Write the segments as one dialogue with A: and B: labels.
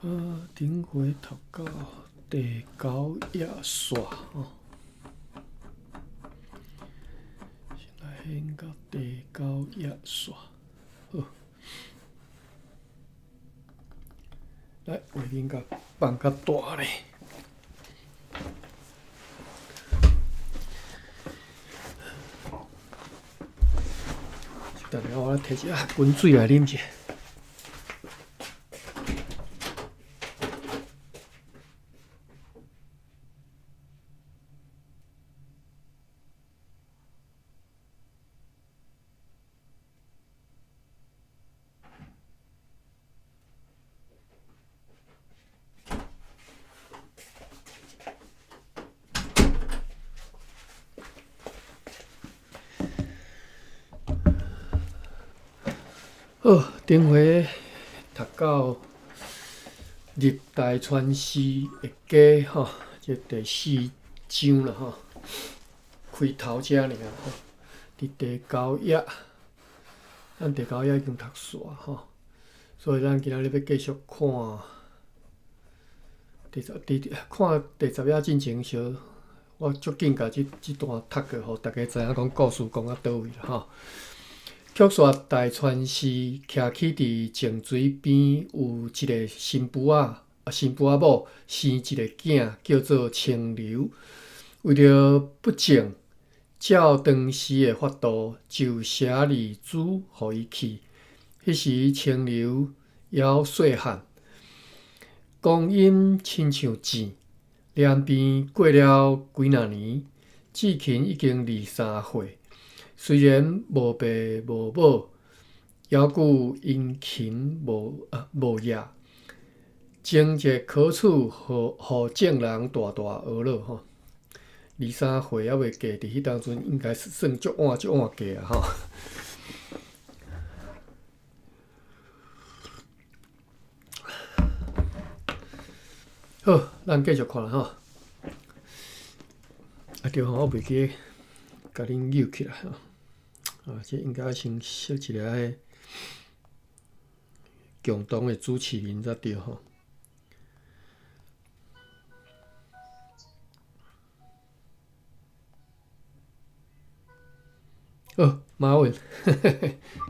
A: 頂回讀到第九頁煞吼，先來掀到第九頁煞，好，來畫面共放較大咧。等下我來提一下滾水來啉者。好，頂回讀到入大傳寺的家吼，這第四章啦吼，開頭遮爾吼，佇第九頁，咱第九頁已經讀煞吼，所以咱今仔日欲繼續看第十、佇看第十頁進前小，我足緊共這這段讀過，予大家知影講故事講到佗位啦吼。卻說大傳寺徛起佇靜水邊，有一个新婦仔，啊新婦仔某生一个囝，叫做清流。為著不正，照當時的法度，就寫離書予伊去。彼時清流猶細漢，光陰親像箭，連鞭過了幾若年，志勤已經23歲。雖然無爸無母，猶閣殷勤無啊無業，情節可取，予眾人大大呵咾吼。23歲猶未嫁，佇彼當陣應該是算足晚足晚嫁啊吼。好，咱繼續看吼。啊對吼，我袂記共恁揪起來吼。啊，這應該先設一个彼共同的主持人才對吼。好，馬雲，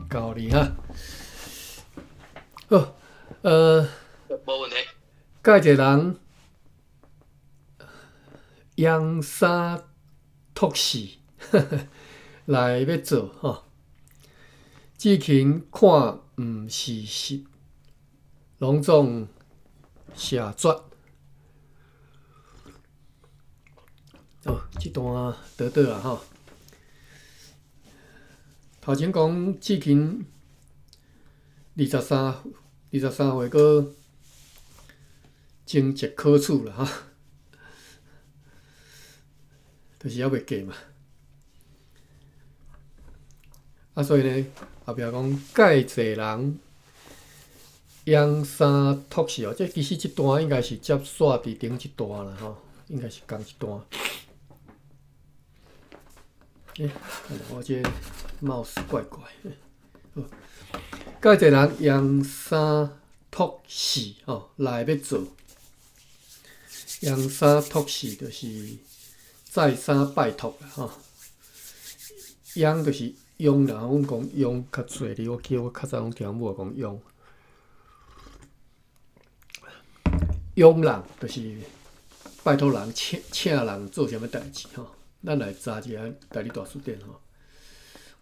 A: 夠你哈。好，
B: 無問題。
A: 蓋一個人，揚衫脫死來欲做吼，志勤看毋是實，攏總謝絕。哦，這段倒倒啊吼。頭前講志勤23歲，閣情節可取啦哈，就是猶未嫁嘛。啊，所以呢，後壁講蓋濟人揚衫脫死哦，這其實這段應該是接煞佇頂一段啦吼，應該是仝一段。欸，我這 mouse 怪怪的。好，蓋濟人揚衫脫死吼，來欲做。揚衫託死就是再三拜託啦吼。揚就是擁啦，阮講擁較濟哩，我記得我較早攏聽母講擁。擁人就是拜託人請請人做啥物代誌吼。咱來查一下台語大辭典吼。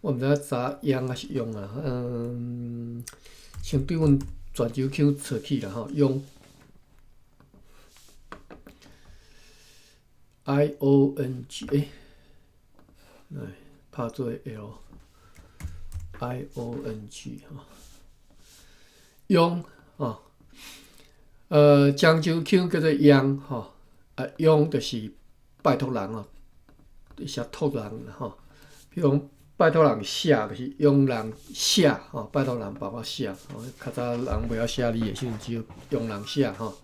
A: 我毋知影查擁抑是擁啊，嗯，先對阮泉州腔找起啦吼，擁。I O N G 欸，來拍做 L I O N G 吼，擁吼，漳州腔叫做擁吼，啊擁就是拜託人哦，是託人啦吼。比如講拜託人寫，就是擁人寫吼，拜託人幫我寫吼。較早人袂曉寫字的時陣，只有擁人寫吼，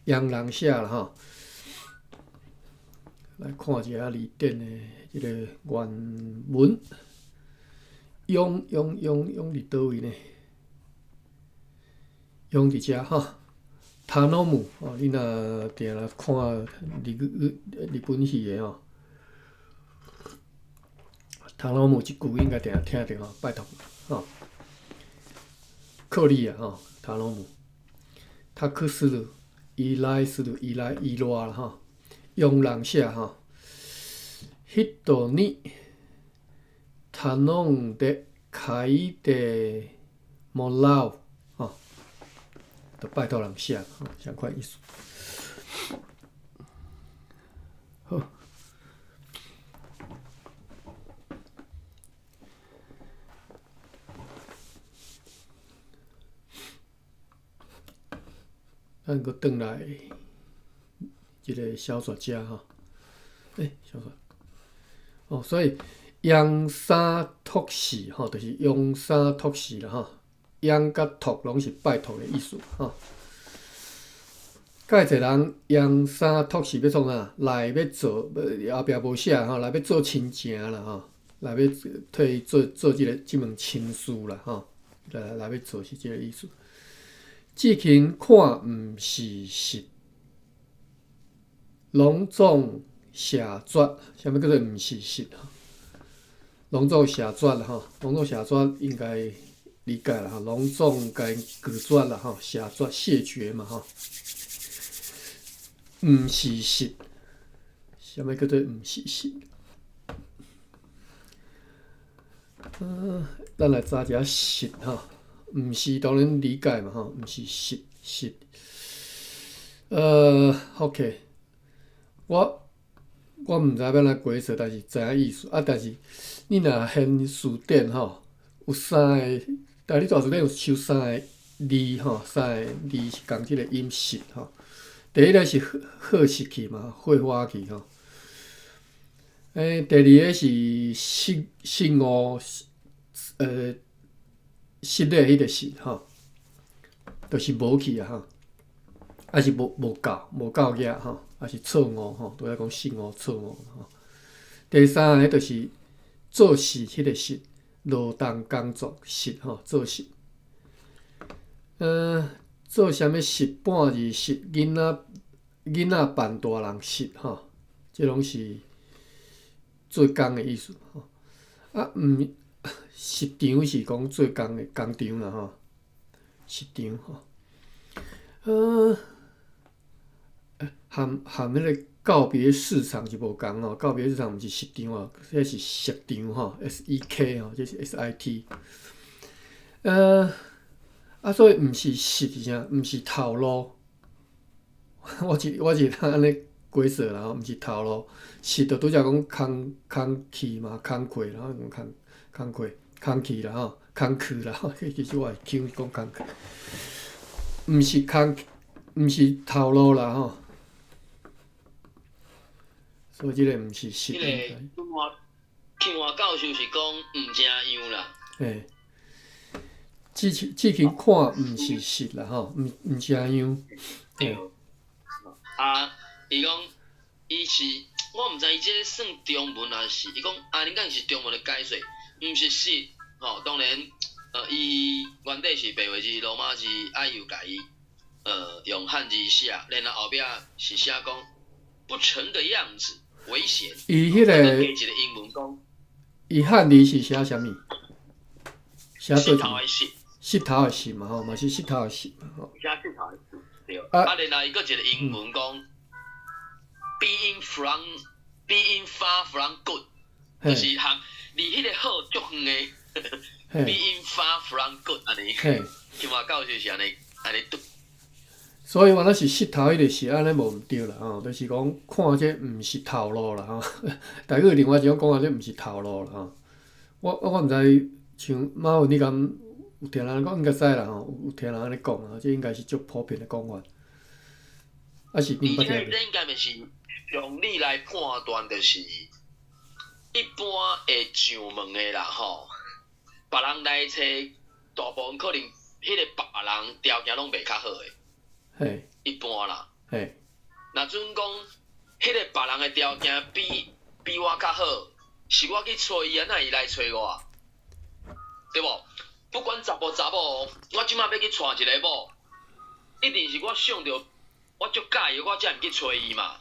A: 擁人寫啦吼。來看一下字典的這个原文，擁擁擁擁佇佗位呢？擁佇遮吼，頼む哦，你若定定看日本戲的吼，頼む這句應該定定聽著吼，拜託吼，靠你啊吼，頼む。託する、依賴する、依賴依賴啦吼，傭人寫吼，人に頼んで書いてもらう吼，就拜託人寫吼，相款意思。好，咱閣轉來這个小說遮吼，小說，哦，所以揚三託四吼，就是揚三託四啦吼，揚佮託攏是拜託的意思吼。蓋濟人揚三託四欲創啥？來欲做，後壁無寫吼，來欲做親情啦吼，來欲替伊做做這个這門親事啦吼，來欲做是這个意思。志勤看毋是實，攏總謝絕，啥物叫做毋是實？攏總謝絕啦吼，攏總謝絕應該理解啦吼，攏總共拒絕啦吼，謝絕謝絕嘛吼。毋是實，啥物叫做毋是實？咱來查一下實吼。毋是當然理解嘛吼，毋是實實。OK，我毋知欲按怎解釋，但是知影意思。啊，但是你若掀辭典吼，有三个，但你大辭典有收三个字吼，三个字是仝這个音實吼。第一个是好失去嘛，火花去吼。第二个是失失誤，失禮彼个失吼，就是無去啊吼，抑是無夠額吼，抑是錯誤吼，拄才講失誤錯誤吼。第三个就是做事彼个實，勞動工作實吼，做事。做啥物實半日實，囡仔扮大人實吼，這攏是做工的意思吼。啊，毋。實場是講做工的工場啦吼，實場吼，含彼个告別市場是無仝吼，告別市場毋是實場哦，這是色場吼，SEK 吼，這是 SIT。啊，所以毋是實是啥？毋是頭路。我是按呢解釋啦吼，毋是頭路，實就拄才講空氣嘛，工課啦，工課空氣啦吼，空殼啦吼，其實我會講空殼，毋是空，毋是頭路啦吼，所以這個毋是實。
B: 這个慶華教授是講毋成樣啦。
A: 嘿，志勤看毋是實啦吼，毋成樣。
B: 對。啊，伊講伊是，我毋知伊這個算中文抑是，伊講啊，恁講是中文的解說。毋是實，吼，當然，伊原底是白話字、羅馬字，啊，又共伊，用漢字寫，然後後壁是寫講不成的樣子，危險。
A: 伊彼個，
B: 加一个英文講，
A: 伊漢字是寫啥物？寫
B: 石頭的石，
A: 石頭的石嘛吼，嘛是石頭的石嘛吼。
B: 寫石頭的石，對。啊，然後伊閣一个英文講，being far from good，就是含。離彼个好足遠的，being far from good 按呢，聽話教授是按呢讀。
A: 所以原來是石頭彼個是按呢無毋對啦吼，就是講看這毋是頭路啦吼。但閣另外一種講法，這毋是頭路啦吼。我毋知像馬雲你敢有聽人講應該知啦吼，有聽人按呢講啊，這應該是足普遍的講法。啊是
B: 而且這應該嘛是用你來判斷，就是一般會上門的啦吼，別人來揣，大部分可能彼个別人條件攏袂較好的。一般啦。若準講，彼个別人的條件比我較好，是我去揣伊啊，哪伊來揣我？對無？不管查埔查某，我這馬欲去娶一个某，一定是我想著，我足佮意，我才毋去揣伊嘛。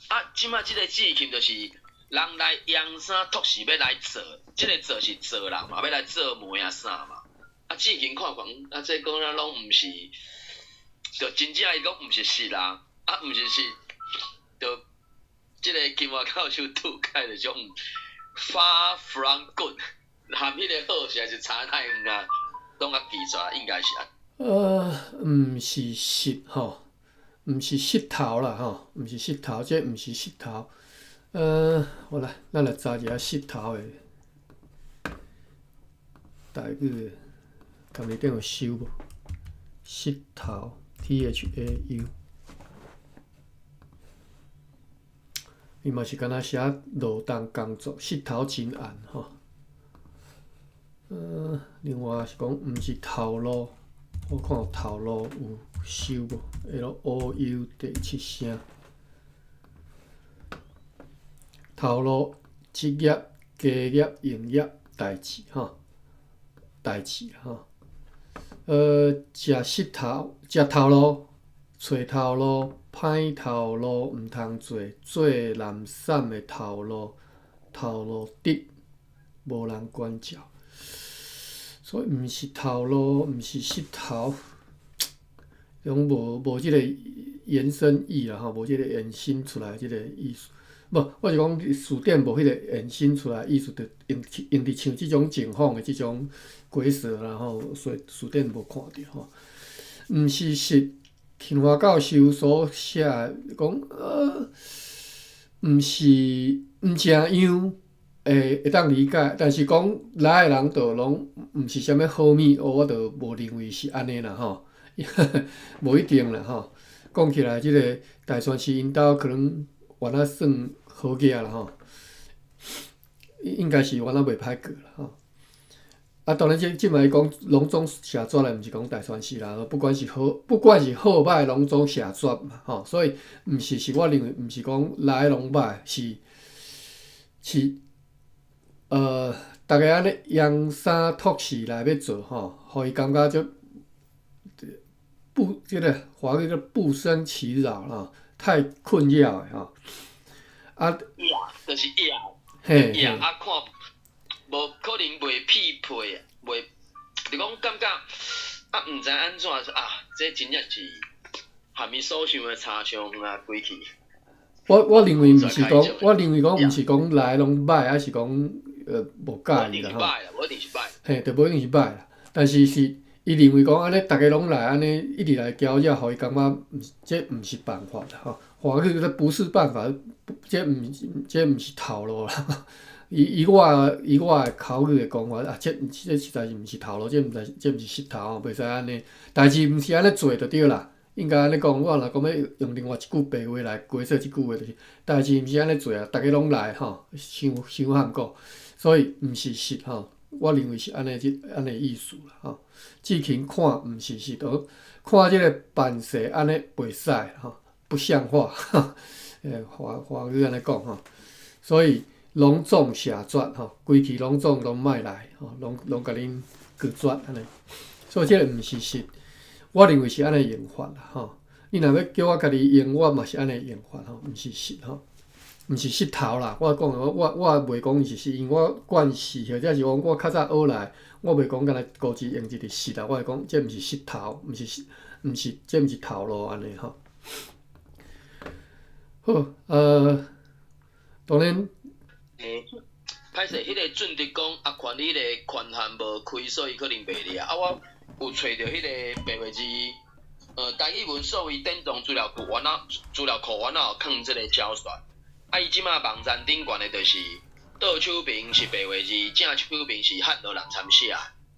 B: 啊，這擺這个志勤就是人來揚衫託勢欲來做，這个做是做人嘛，欲來做媒仔啥嘛。啊，志勤看看，啊，這講啊攏毋是，就真正伊講毋是實啊，啊，毋是實，就這个金華教授拄解的種 far from good，含彼个好實在是差太遠啊，攏較記出來應該是啊。
A: 毋是實吼，毋是穡頭啦吼，毋是穡頭，這毋是穡頭。好啦，咱來查一下穡頭的台語的，佇內頂有收無？穡頭，T H A U，伊嘛是敢若寫勞動工作，穡頭真暗吼。另外是講毋是頭路，我看有頭路有收無？L O U 第七聲。頭路、職業、家業、營業、代誌吼，代誌吼。食穡頭，食頭路，揣頭路，歹頭路，毋通做，做濫散的頭路，頭路直，無人關照。所以毋是頭路，毋是穡頭，攏無這個延伸義啦吼，無這個延伸出來這個意思。無，我是講辭典無彼個延伸出來意思，就用用佇像這種情況的這種解說啦吼，所以辭典無看著吼。毋是實金華教授所寫的講，毋是毋正樣會當理解，但是講來的人就攏毋是啥物好物，我就無認為是按呢啦吼，無一定啦吼。講起來，這个大川市𪜶兜可能原來算好額啦吼，應該是原來袂歹過啦吼。啊，當然這這擺講攏總謝絕的，毋是講大川市啦，不管是好，不管是好歹，攏總謝絕嘛吼。所以毋是是我認為毋是講來攏歹，是。逐家按呢揚衫託勢來欲做吼，予伊感覺足不這个華語叫不勝其擾啦，太困擾的吼。啊，
B: 就是野，野啊，看無可能袂匹配，袂，就講感覺啊，毋知按怎啊，這真正是含伊所想的差傷遠啊，規氣。
A: 我認為毋是講，我認為講毋是講來攏歹，抑是講無佮意啦吼。嘿，就無一定是歹啦，但是是伊認為講按呢，逐家攏來按呢，一直來攪擾，予伊感覺毋是，這毋是辦法啦吼。華語叫做不是辦法，這毋是頭路啦。以我的口語的講法啊，這實在是毋是頭路，這毋是這毋是穡頭，袂使按呢。代誌毋是按呢做就對啦。應該按呢講，我若講欲用另外一句白話來解釋這句話，就是代誌毋是按呢做啊，逐家攏來吼，傷傷罕過，所以毋是實吼。我認為是按呢這按呢意思啦吼。志勤看毋是實，都看這个辦勢按呢袂使吼，不像話。華華語按呢講吼，所以攏總謝絕吼，規氣攏總攏莫來吼，攏攏共恁拒絕按呢。所以這个毋是實。我認為是按呢用法啦吼，你若欲叫我家己用，我嘛是按呢用法吼，毋是實吼，毋是穡頭啦。我講我袂講伊是實，因為我慣勢或者是講我較早學來，我袂講敢若孤只用一個實啦。我會講這毋是穡頭，毋是實，毋是這毋是頭路按呢吼。好，當然。
B: 欸，歹勢，彼个準的講阿權你个權限無開，所以可能袂掠。啊，我有揣著彼个白話字，台語文數位典藏資料庫，原來資料庫原來有囥這个小說。啊，伊這擺網站頂懸的就是倒手邊是白話字，正手邊是漢羅人參寫的。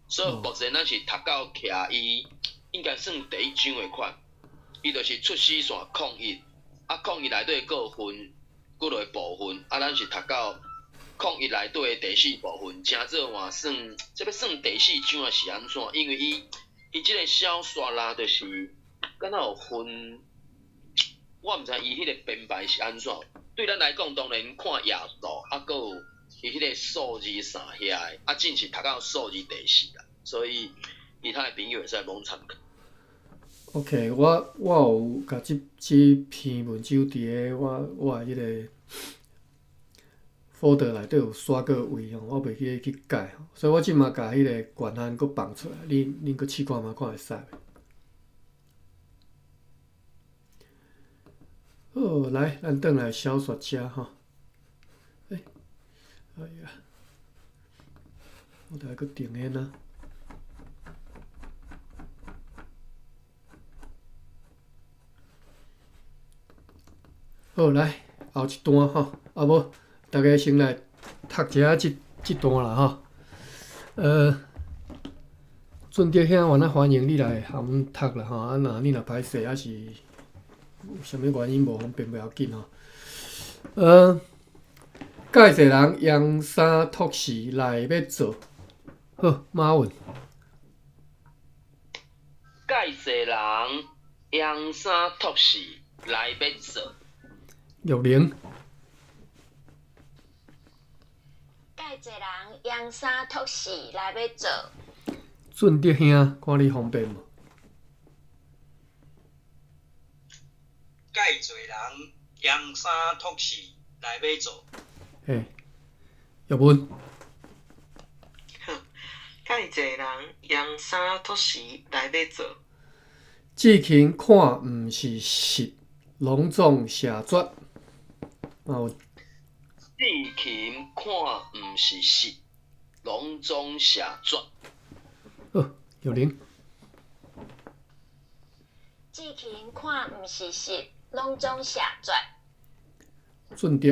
B: 所以目前咱是讀到徛伊應該算第一章的款，伊就是出死線空一，啊空一內底閣有分幾落部分，啊咱是讀到空一內底的第四部分，成做換算，這欲算第四章抑是按怎？因為伊這个小說啦，就是敢若有分，我毋知伊彼个編排是按怎。對咱來講，當然看頁數，啊，閣有伊彼个數字啥遐的，啊，真是讀到數字第四啦，所以其他的朋友會使罔參考。
A: OK，我有共這篇文章佇咧我的彼个 folder 內底有刷過位吼，我袂記得去改，所以我這馬共彼个權限閣放出來，恁閣試看覓，看會使袂？好，來，咱轉來小說遮吼。欸，哎呀，我著愛閣定彼啊。好，來，後一段吼，啊無，大家先來讀一下這段啦吼。俊德兄，我若歡迎你來含阮讀啦吼。啊，若你若歹勢，抑是有啥物原因無方便，袂要緊吼。蓋濟人揚衫脫死來欲做，好，馬文。
B: 蓋濟人揚衫脫死來欲做。
A: 玉玲。
C: 蓋濟人揚衫脫死來欲做。
A: 俊德兄，看你方便無？
D: 蓋濟人揚衫脫死來欲做。
A: 嘿，玉文。
E: 蓋濟人揚衫脫死來欲做。
A: 志勤看毋是實，攏總謝絕。
B: 志勤看毋是實，攏總謝絕。
A: 好，玉玲。
C: 志勤看毋是實，攏總謝絕。
A: 俊德。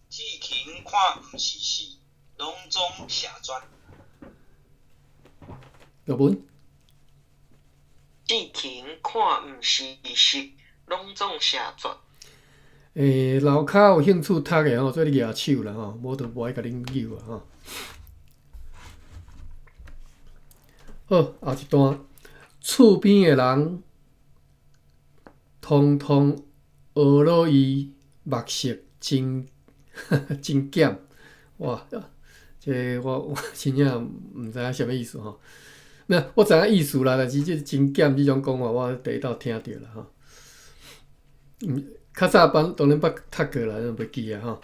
D: 志勤看毋是實，攏總謝絕。
A: 玉文。
E: 志勤看毋是實，攏總謝絕。
A: 樓跤有興趣讀的吼，做你舉手啦吼，無就無愛共恁揪啊吼。好，後一段，厝邊的人通通學落伊目色真真減，哇！這我真正毋知影啥物意思吼。那我知影意思啦，但是這真減這種講法，我第一道聽著啦吼。較早班當然捌讀過啦，袂記啊吼。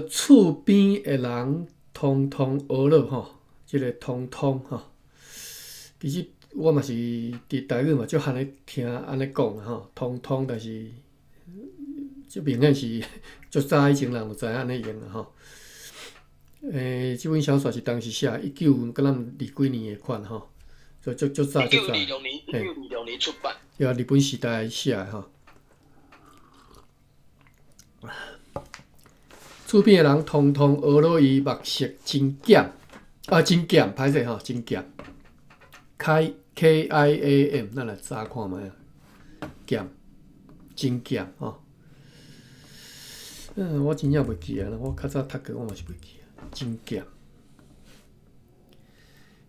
A: 厝邊的人通通學落吼，這個通通吼。其實我嘛是佇台語嘛，足罕咧聽按呢講啦吼，通通，但是這明顯是足早以前人就知影按呢用啦吼。這本小說是當時寫一九敢若二幾年的款吼，所以足足早足早。
B: 1926年，1926年出版。
A: 對啊，日本時代寫的吼。厝邊的人通通學落伊目色真減，啊真減，歹勢吼，真減。K K I A M，咱來查看覓啊？減，真減吼。我真正袂記啊，我較早讀過，我嘛是袂記啊。真減，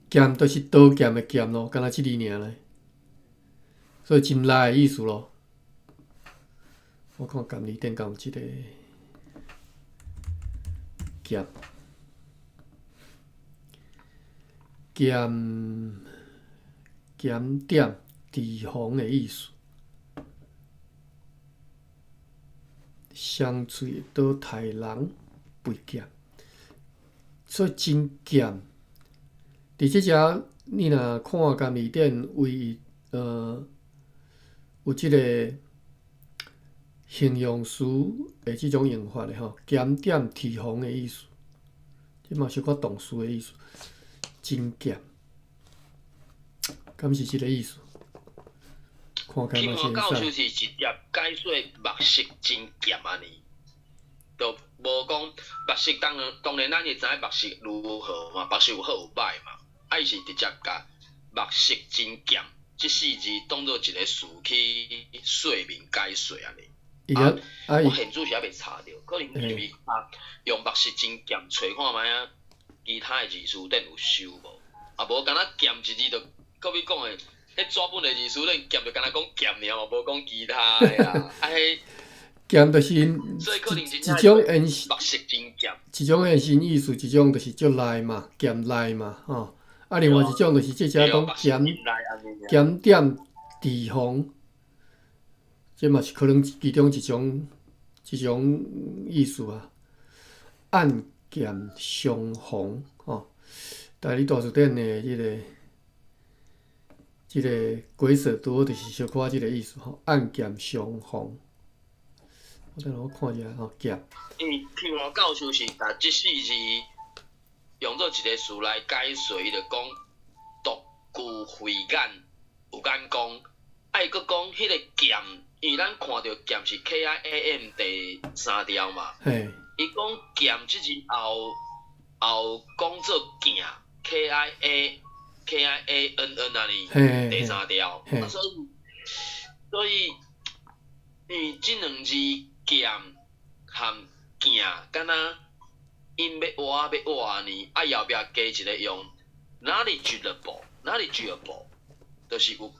A: 減就是刀劍的劍咯，敢若這字爾咧，所以真利的意思咯。我看監理頂敢有這個劍，劍檢點提防的意思，雙喙刀刣人背劍，所以真劍。佇這遮，你若看監理頂為有這個形容詞的這種用法的吼，檢點提防的意思，這嘛小可動詞的意思，真劍，敢是這個意思？看起來嘛是會使。
B: 教授是直接解說目色真劍按呢，就無講目色當然咱會知影目色如何嘛，目色有好有歹嘛，啊伊是直接共目色真劍這四字當做一個詞去說明解說按呢。
A: 啊，
B: 我現主是猶未查著，可能是毋是用目色真劍揣看覓啊？其他的字詞典有收無？啊，無敢若劍一字就，閣比講的，彼紙本的字詞典劍就敢若講劍爾嘛，無講其他的啊。啊，彼
A: 劍就是一種延
B: 目色真劍，
A: 一種延伸意思，一種就是足利嘛，劍利嘛，吼。啊，另外一種就是這只講劍，檢點提防，這嘛是可能其中一種意思啊。暗劍相逢吼，台語大辭典的這個解說拄好就是小可這個意思吼，暗劍相逢。我等下我看一下吼，劍。
B: 因為慶華教授是共這四字用做一個詞來解說，伊就講獨具慧眼，有眼光。啊，伊閣講彼個劍，因為咱看著劍是 KIAM 第三調嘛。伊講劍這字後後講做鏡 KIA KIANN 按呢，第三調。啊，所以，因為這兩字劍和鏡，敢若𪜶欲倚欲倚按呢，啊，後壁加一個用 knowledgeable，knowledgeable，就是有，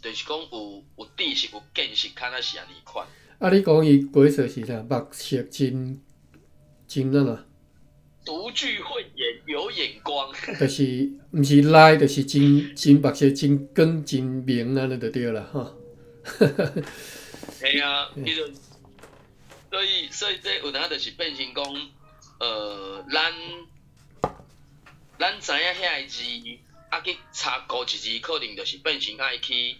B: 就是講有知識、有見識，敢若是按呢款。
A: 啊，你講伊解說是啥？目色真真按怎？
B: 獨具慧眼，有眼光。
A: 就是，毋是利，就是真真目色真光真明按呢就對啦，吼。
B: 嘿啊，伊就，所以這有當就是變成講，咱知影遐个字，啊去查古一字，可能就是變成愛去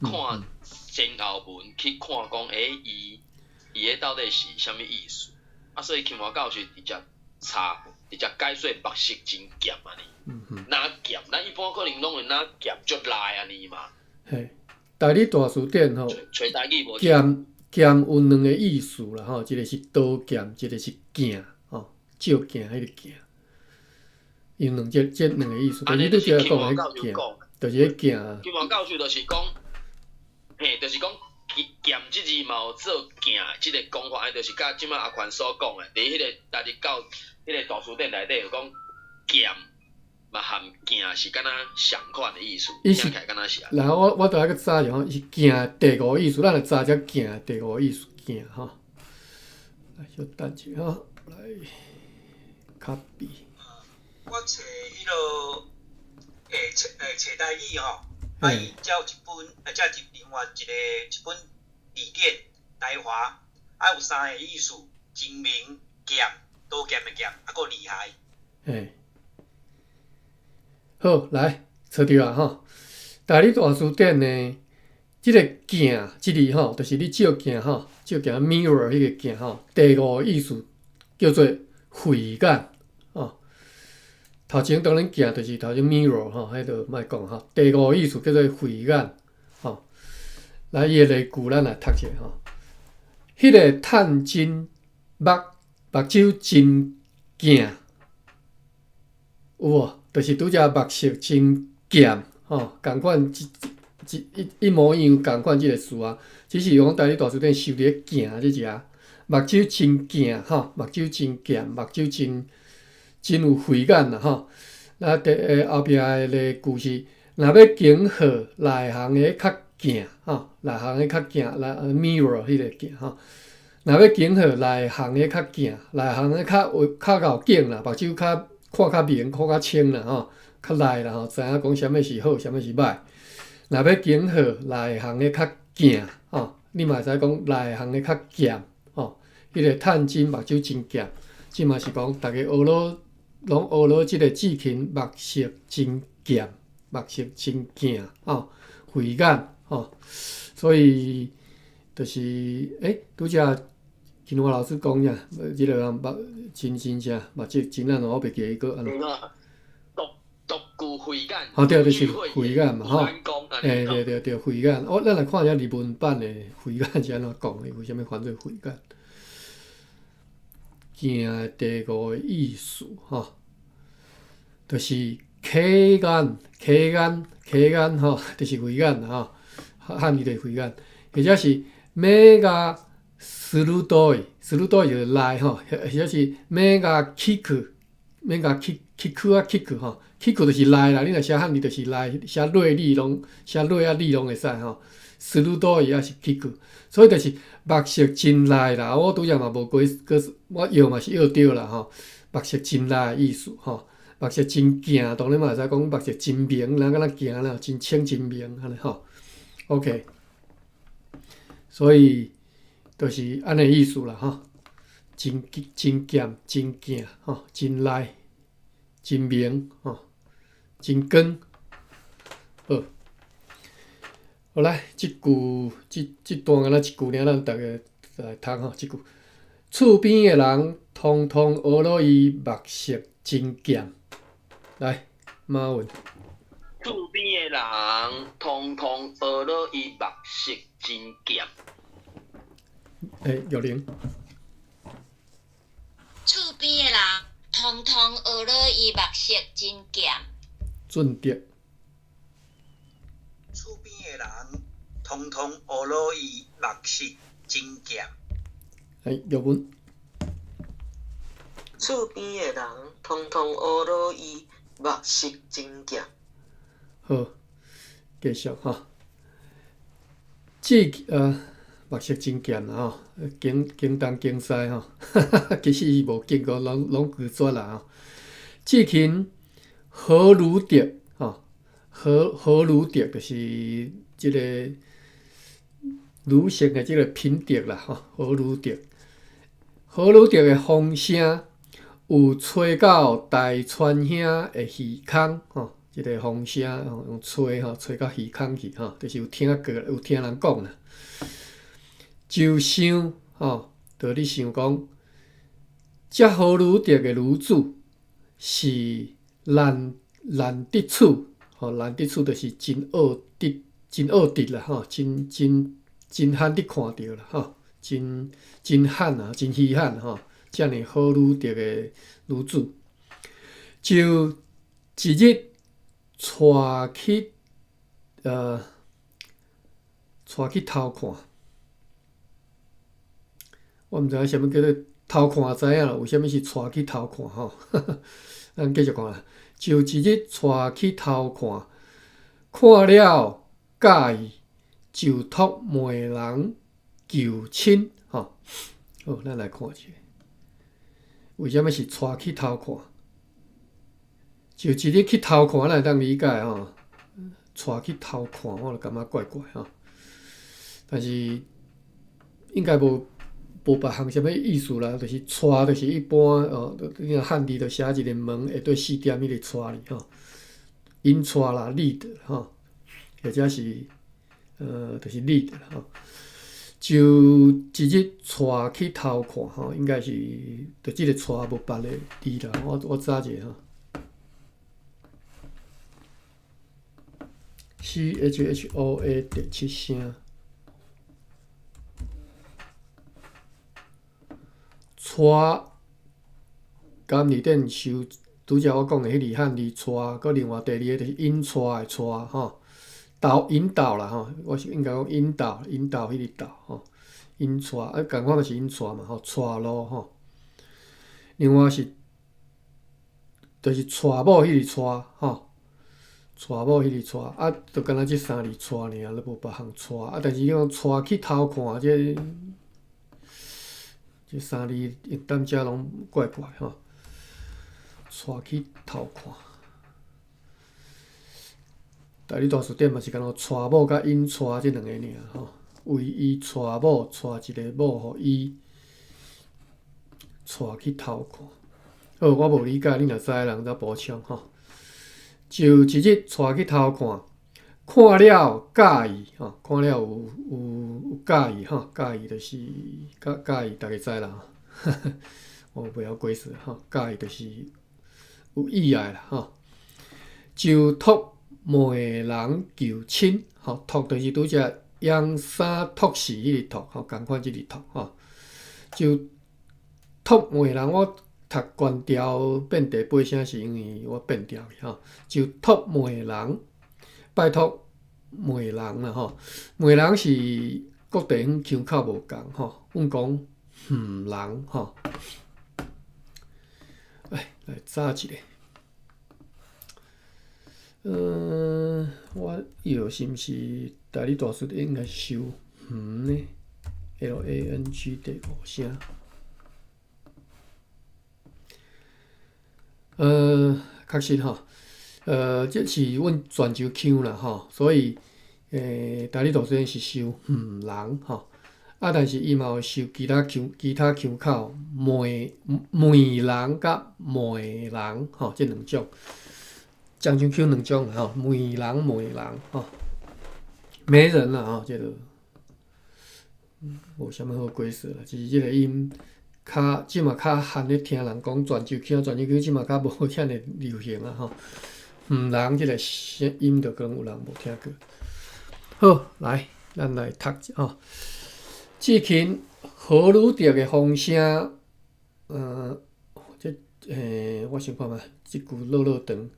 B: 看前後文，去看講，伊彼到底是啥物意思？啊，所以金華教授直接查，直接解說目色真劍按呢。若劍，咱一般可能攏會若劍足利按呢嘛。
A: 嘿，台語大辭典吼，
B: 揣台語無？
A: 劍劍有兩個意思啦，吼，一個是刀劍，一個是鏡，吼，照鏡彼個鏡。有兩這這兩個意思，但是你拄才講彼鏡，就是彼鏡。
B: 金華教授就是講，嘿，就是講劍這字嘛有做鏡，這個講法，就是佮這擺阿寬所講的，佇彼個台日教彼個大辭典內底有講劍嘛含鏡是敢若相款的意思，聽起來敢若是。
A: 然後我著愛閣查者吼，伊是鏡第五意思，咱來查者鏡第五意思鏡吼。來，小等一下吼，來，copy。
D: 我揣彼落，揣揣台語吼，啊伊才有一本，才一另外一個一本字典，台華，啊有三个意思：精明、劍、刀劍的劍，啊閣厲害。
A: 嘿，好，來，揣著啊吼。台語大辭典呢，這個鏡，這字吼，就是你照鏡吼，照鏡 mirror 彼個鏡吼，第五個意思叫做慧眼，吼。頭前當然鏡就是頭前 mirror 吼，彼就莫講吼。第五個意思叫做慧眼，吼。來，伊的例句咱來讀者吼。彼個探真目睭真鏡，有無？就是拄才目色真劍，吼，仝款一一一模一樣仝款這個詞啊，只是講台語大辭典收佇咧鏡這遮，目睭真鏡吼，目睭真劍，目睭真真有慧眼啦吼。啊，第後壁的例句是，若欲景好內行的較鏡吼，內行的較鏡，來 mirror 彼個鏡吼。若欲景好內行的較鏡，內行的較有較𠢕景啦，目睭較看較明，看較清啦吼，較利啦吼，知影講啥物是好，啥物是歹。若欲景好內行的較鏡吼，你嘛會使講內行的較劍吼。彼個探真目睭真劍，這嘛是講逐家學落攏學落這個志勤目色真劍，目色真鏡吼，慧眼吼，所以就是拄才金華老師講啥？這個人目真真啥目睭真按怎？我袂記得閣按怎。
B: 獨獨具慧眼。
A: 吼對，就是慧眼嘛吼。對對對，慧眼。我咱來看一下日文版的慧眼是按怎講的？為啥物翻做慧眼？鏡的第五個意思吼，就是啟眼、啟眼、啟眼吼，就是慧眼吼，漢語就是慧眼，或者是目が鋭い，鋭い就是利吼，或者是目が利く，目が利利く啊利く吼，利く就是利啦，你若寫漢字就是利，寫銳利攏寫銳啊利攏會使吼。鋭い抑是利く，所以就是目色真利啦。我拄才嘛無過過，我藥嘛是藥著啦吼。目色真利的意思吼，目色真見，當然嘛會使講目色真明，人敢若行啦，真清真明按呢吼。OK，所以就是按呢意思啦吼。真真劍真見吼，真利真明吼，真光。好，好來，這句這這段敢若一句爾，咱逐家來讀吼。這句厝邊的人通通學落伊目色真劍。來，馬文。
B: 厝邊的人通通學落伊目色真劍。
A: 欸，玉玲。
C: 厝邊的人通通學落伊目色真劍。
A: 俊德。
D: 厝邊的人通通學落伊目色真劍。
A: 欸，玉文。
E: 厝邊的人通通學落伊目色真劍。
A: 好，繼續吼。這目色真劍啦吼，經經東經西吼，其實伊無經過，攏攏拒絕啦吼。至勤何如德吼，何何如德就是這个女性的這个品德啦吼，何如德，何如德的風聲有吹到大川兄的耳空吼，這个風聲吼用吹吼，吹到耳空去吼，就是有聽過，有聽人講啦。就想吼，就咧想講，遮何如德的女子是難難得處，吼難得處就是真惡得，真惡得啦吼，真真真罕得看著啦吼，真真罕啊，真稀罕吼，遮爾好女德的女子，就一日帶去帶去偷看。我毋知影啥物叫做偷看，知影啦？為啥物是帶去偷看吼？咱繼續看啦。就一日帶去偷看，看了佮意，就託媒人求親吼。好，咱來看一下，為啥物是帶去偷看？就一日去偷看，咱會當理解吼。帶去偷看，我就感覺怪怪吼。但是應該無。無別項啥物意思啦，就是帶，就是一般哦，你若漢字就寫一個門下底四點彼個帶字吼，引帶啦，lead 吼，或者是就是 lead 吼，就一日帶去偷看吼，應該是就這個帶無別的字啦，我我查一下吼，C H H O A 第七聲。帶，敢裡頂收拄才我講的彼字漢字帶，閣另外第二個就是引帶的帶吼，導引導啦吼，我是應該講引導引導彼個導吼，引帶啊，仝款嘛是引帶嘛吼，帶路吼。另外是，就是娶某彼個娶吼，娶某彼個娶啊，就敢若這三字帶爾，都無別項帶啊，但是你講帶去偷看這個。這三字用踮遮攏怪怪吼，帶去偷看。台語大辭典嘛是敢若娶某佮引娶這兩個爾吼，為伊娶某，娶一个某予伊帶去偷看。好，我無理解，你若知的人再補充吼。就一日帶去偷看，看了佮意吼，看了有有有佮意吼，佮意就是佮佮意，逐家知啦吼。我袂曉解釋吼，佮意就是有意愛啦吼。就託媒人求親吼，託就是拄才養衫託死彼个託吼，仝款這个託吼。就託媒人，我讀懸調變第八聲是因為我變調去吼。就託媒人。拜託媒人啦吼，媒人是各地方腔口無仝吼，阮講媒人吼。來來查一下，嗯，我藥是毋是台語大辭典應該是收媒呢？L A N G 第五聲。確實吼，這是阮泉州腔啦吼，所以台語圖書館是收遠人吼，啊，但是伊嘛有收其他腔、其他腔口，媒媒人佮媒人吼，這兩種，漳州腔兩種吼，媒人、媒人吼，媒人啦吼，這個無啥物好解釋啦，只是這個音較這馬較罕咧聽人講泉州腔，泉州腔這馬較無遐爾流行啊吼。遠人這個聲音就可能有人無聽過。好，來，咱來讀吼。志勤好女德的風聲，這我想看覓，這句落落長，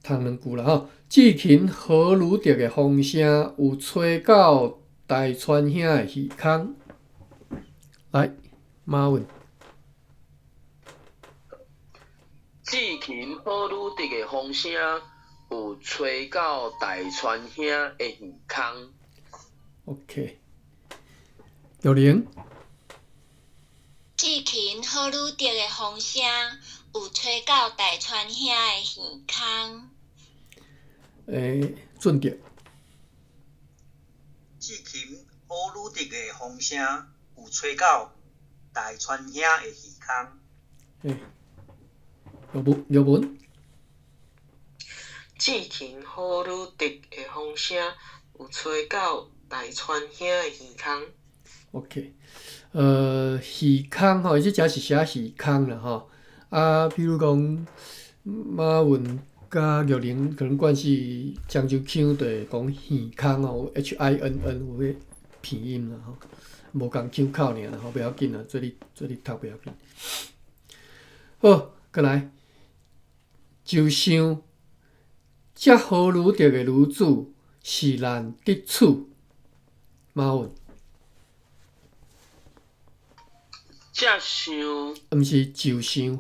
A: 讀兩句啦吼。志勤好女德的風聲有吹到大川兄的耳空。來，馬文。
B: 志勤好女德的風聲有吹到大川兄的耳空。
A: OK，玉玲。
C: 志勤好女德的風聲有吹到大川兄的耳空。
A: 俊德。
D: 志勤好女德的風聲有吹到大川兄的耳空。
A: 玉文，玉文。
E: 志勤好女德的風聲有吹到大川兄的耳空。
A: OK，耳空吼，伊這只是寫耳空啦吼。啊，比如講馬文佮玉玲可能慣勢漳州腔就會講耳空吼，H I N N 有彼拼音啦吼，無仝腔口爾啦吼，袂要緊啦，做你做你讀袂要緊。好，閣來，就想遮好女德的女子是難得娶，馬文。
B: 這想，
A: 毋是就想，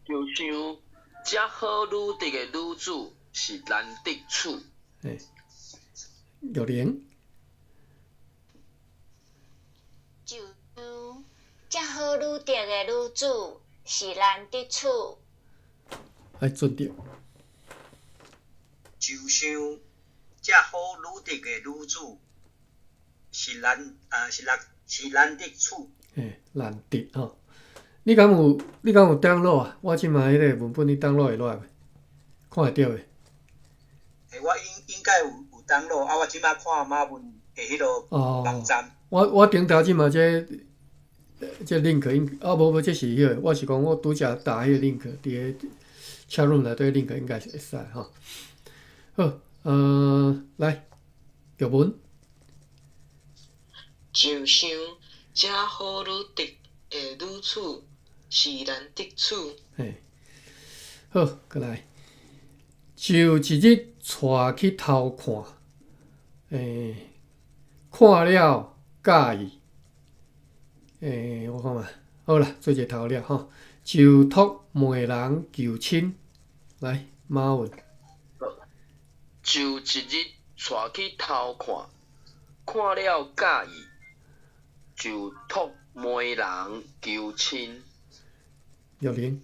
B: 就想遮好女德的女子是難得娶。
A: 玉玲。
C: 就想遮好女德的女子是難得娶。
A: 愛準著。
D: 就想遮好女德的女子是難啊，是難是難得娶。
A: 難得吼！你敢有？你敢有 download 啊？我這馬彼個文本你 download 會落來袂？看會著袂？
D: 我應應該有有 download 啊！我這馬看馬文的彼個網站。
A: 我頂頭這馬這這 link 應啊無無，這是彼個，我是講我拄才打彼個 link 佇個 chat room 內底 link 應該是會使吼。好，來，玉文。
E: 就想遮好女德的女子是難得娶。
A: 嘿，好，閣來。就一日帶去偷看，看了佮意，我看覓，好啦，做一個頭了吼。就託媒人求親，來，馬文。
B: 就一日帶去偷看，看了佮意，就託媒人求親。
A: 玉玲。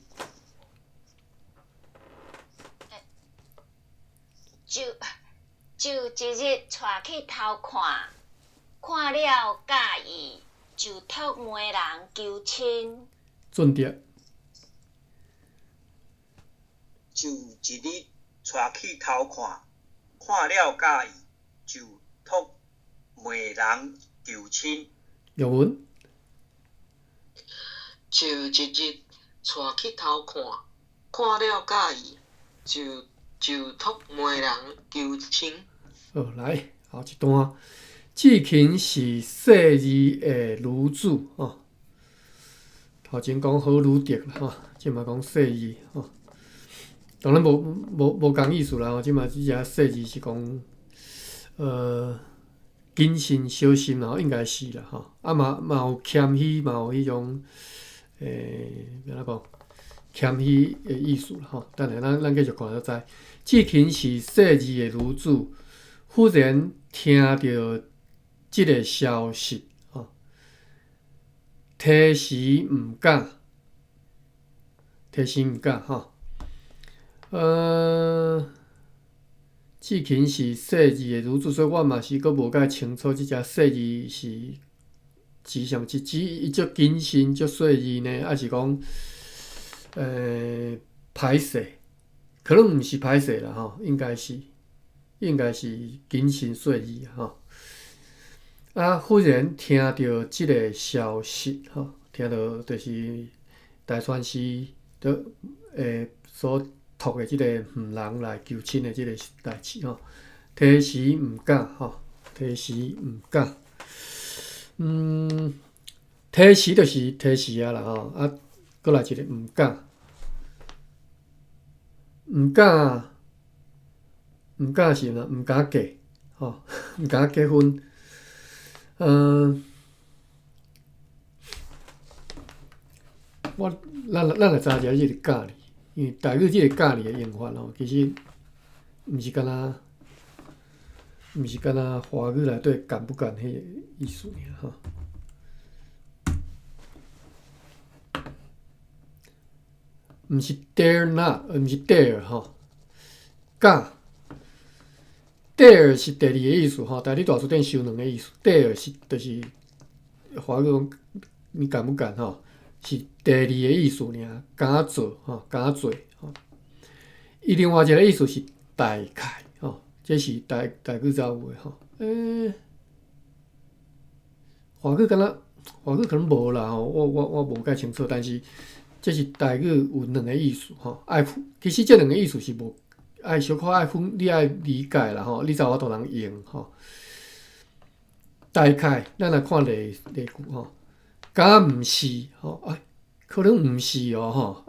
C: 就一日帶去偷看，看了佮意，就託媒人求親。
A: 準著。
D: 就一日帶去偷看，看了佮意，就託媒人求親。
A: 玉文。
E: 就一日帶去偷看，看了佮意，就託媒人求親。
A: 好，來，後一段。志勤是細膩的女子吼，頭前講好女德啦吼，這馬講細膩吼。當然無仝意思啦吼，這馬這只細膩是講，謹慎小心啦，應該是啦吼。啊嘛嘛有謙虛，嘛有彼種，欲按怎講？謙虛的意思啦吼。等下咱繼續看就知。志勤是細膩的女子，忽然聽著這個消息吼，提時毋敢，提示毋敢吼。志勤是细腻的女子，所以我嘛是閣無介清楚，這隻細膩是指啥物？是指伊足謹慎、足細膩呢，抑是講歹勢？可能毋是歹勢啦吼，應該是謹慎細膩吼。啊，忽然聽著這个消息吼，聽著就是大川師的所託的這个毋人來求親的這个代誌吼，提時毋敢吼，提時毋敢。提時就是提時啊啦吼，啊，閣來一个毋敢，毋敢，毋敢是啥？毋敢嫁，吼，毋敢結婚。咱來查一下這个敢字，因為台語這个敢字的用法吼，其實毋是干焦華語內底敢不敢彼个意思爾吼。毋是 dare not，毋是 dare 吼，敢 dare 是第二个意思吼，但你大辭典收兩个意思，dare 是就是華語講你敢不敢吼，是第二個意思爾，敢做吼，敢做吼。伊另外一个意思是大概吼，這是台語才有的吼。華語敢若華語可能無啦吼，我無介清楚，但是這是台語有兩个意思吼，愛其實這兩个意思是無愛小可愛分，你愛理解啦吼，你才有法度通用吼。大概咱來看例例句吼，敢毋是吼？哎，可能毋是哦吼，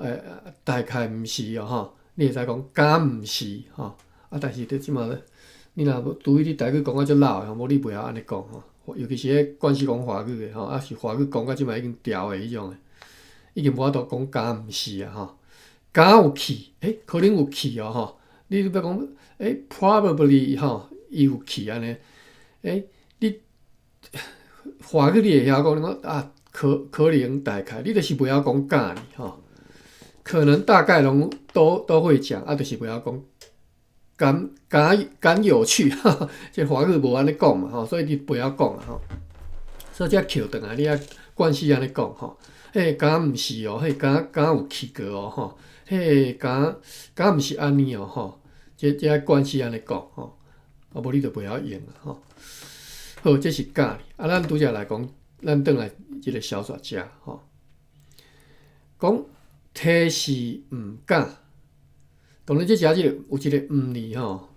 A: 大概毋是哦吼，你會使講敢毋是吼？啊，但是佇這馬你若無除非你台語講甲足老的吼，無你袂曉按呢講吼。尤其是彼慣勢講華語的吼，啊是華語講甲這馬已經調的彼種的，已經無法度講敢毋是啊吼。敢有去？可能有去哦吼。你欲講probably 吼，伊有去按呢？你華語你會曉講，你講啊，可能大概，你就是袂曉講敢呢吼。可能大概攏都會講，啊，就是袂曉講敢有趣，這華語無按呢講嘛吼，所以你袂曉講啊吼。所以這扣轉來，你愛慣勢按呢講吼。敢毋是哦？敢有去過哦？吼，敢毋是按呢哦？吼，這愛慣勢按呢講吼，啊無你就袂曉用啊吼。好，這是敢字。啊，咱拄才來講，咱轉來這个小說遮吼，講提示毋敢。當然，這遮這個有一个毋字吼，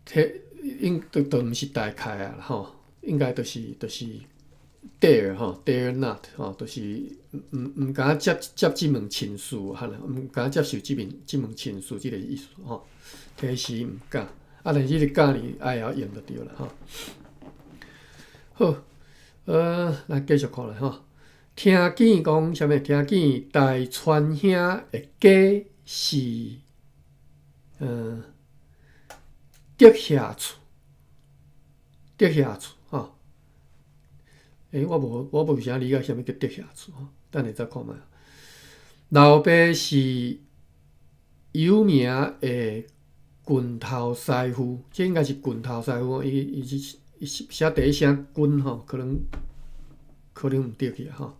A: 提應都毋是大概啊吼，應該就是 dare 吼，dare not 吼，就是毋敢接這門親事，哈啦，毋敢接受這門親事，這个意思吼。提示毋敢，啊，但是這个敢字愛曉用就對啦吼。好，來繼續看來吼。聽見講啥物？聽見大川兄的家是，竹下厝，竹下厝吼。我無啥理解啥物叫竹下厝吼，等下再看覓。老爸是有名的拳頭師傅，這應該是拳頭師傅，伊是寫第一聲軍吼，可能毋對去啊吼，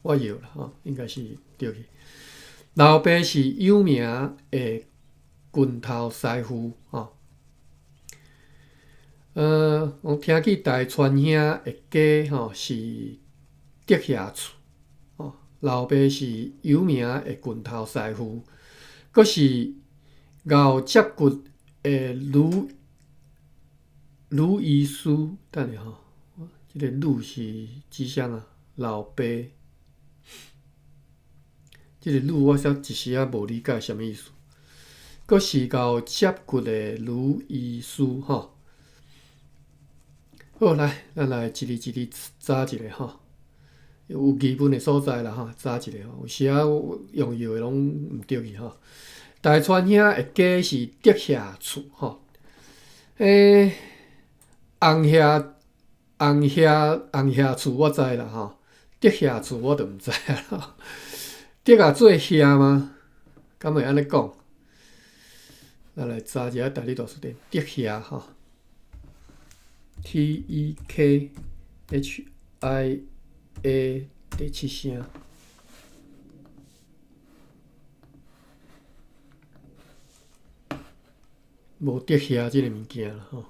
A: 我搖啦吼，應該是對去。老爸是有名的拳頭師傅吼。我聽見大川兄的家吼是竹下厝，吼，老爸是有名的拳頭師傅，閣是𠢕接骨的女醫師。等下吼，這个女是指啥啊？老爸，這个女我煞一時仔無理解啥物意思。閣是𠢕接骨的女醫師吼。好，來，咱來一字一字查一下吼。有疑問的所在啦吼，查一下吼。有時仔用藥的攏毋對去吼。大川兄的家是竹下厝吼。紅葉厝我知啦吼，竹下厝我就毋知啦。竹仔做瓦嗎？敢會按呢講？咱來查一下台語大辭典，竹瓦吼，T E K H I A 第七聲。無竹瓦這个物件啦吼。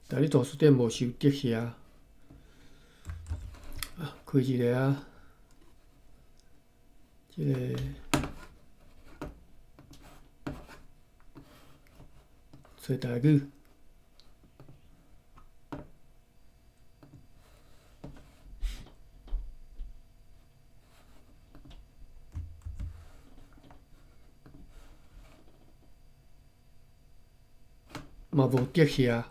A: 台語大辭典無收竹瓦。啊，開一个啊，這个揣台語。嘛無竹瓦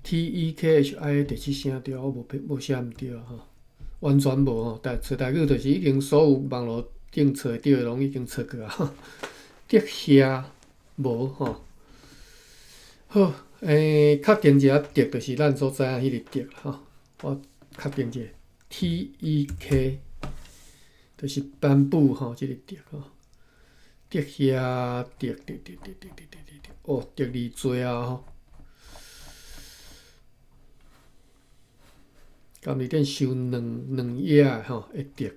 A: ，T E K H I 第七聲對，我無無寫毋對吼，完全無吼。但揣台語就是已經所有網路頂揣著的攏已經揣過啊。竹瓦無吼。好，確定一下竹就是咱所知影彼个竹吼。我確定一下，T E K 就是頒布吼，這个竹吼。竹瓦竹竹竹竹竹竹竹竹，哦，竹字濟啊吼！敢伫頂收兩兩頁的吼，會竹。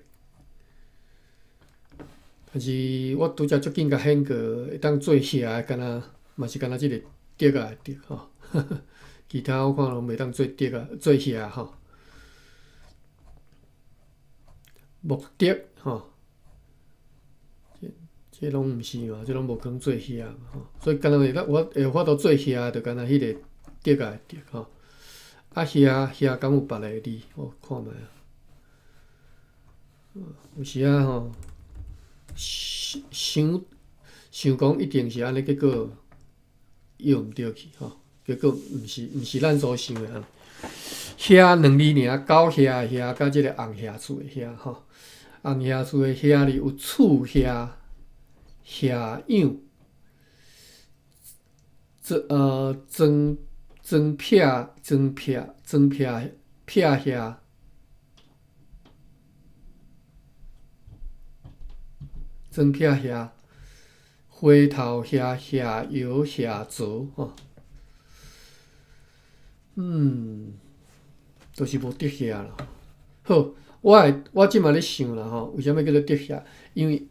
A: 但是我拄才足緊共顯過，會當做瓦的，敢若嘛是敢若這个竹仔的竹吼。其他我看攏袂當做竹仔，做瓦吼。木竹吼。這攏毋是嘛，這攏無可能做瓦嘛吼，所以敢若會當我會有法度做瓦，就敢若彼個竹仔的竹吼。啊，瓦瓦敢有別个字？我看覓啊。有時仔吼，想想講一定是按呢，結果又毋對去吼，結果毋是咱所想的按呢。瓦兩字爾，狗瓦的瓦，佮這个紅瓦厝的瓦吼，紅瓦厝的瓦裡有厝瓦。瓦樣，裝裝撇裝撇裝撇撇瓦，裝撇瓦，花頭瓦瓦摇瓦槽吼，都是無竹瓦啦。好，我這馬咧想啦吼，為啥物叫做竹瓦？因為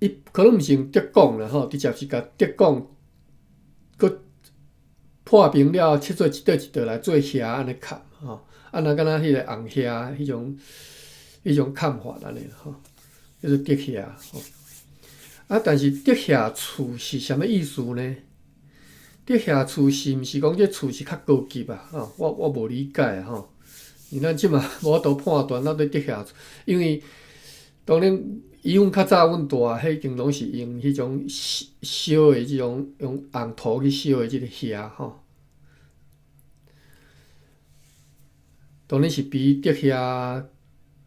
A: 伊可能毋是用竹摃啦吼，直接是共竹摃，閣破平了後，切做一塊一塊來做瓦按呢崁吼，啊若敢若彼個紅瓦彼種崁法按呢吼，叫做竹瓦吼。啊，但是竹瓦厝是啥物意思呢？竹瓦厝是毋是講這厝是較高級啊？吼，我無理解吼，因為咱這馬無法度判斷到底竹瓦厝，因為當然。以阮較早，阮大，彼已經攏是用彼種燒的這種用紅土去燒的這个瓦吼。當然是比竹瓦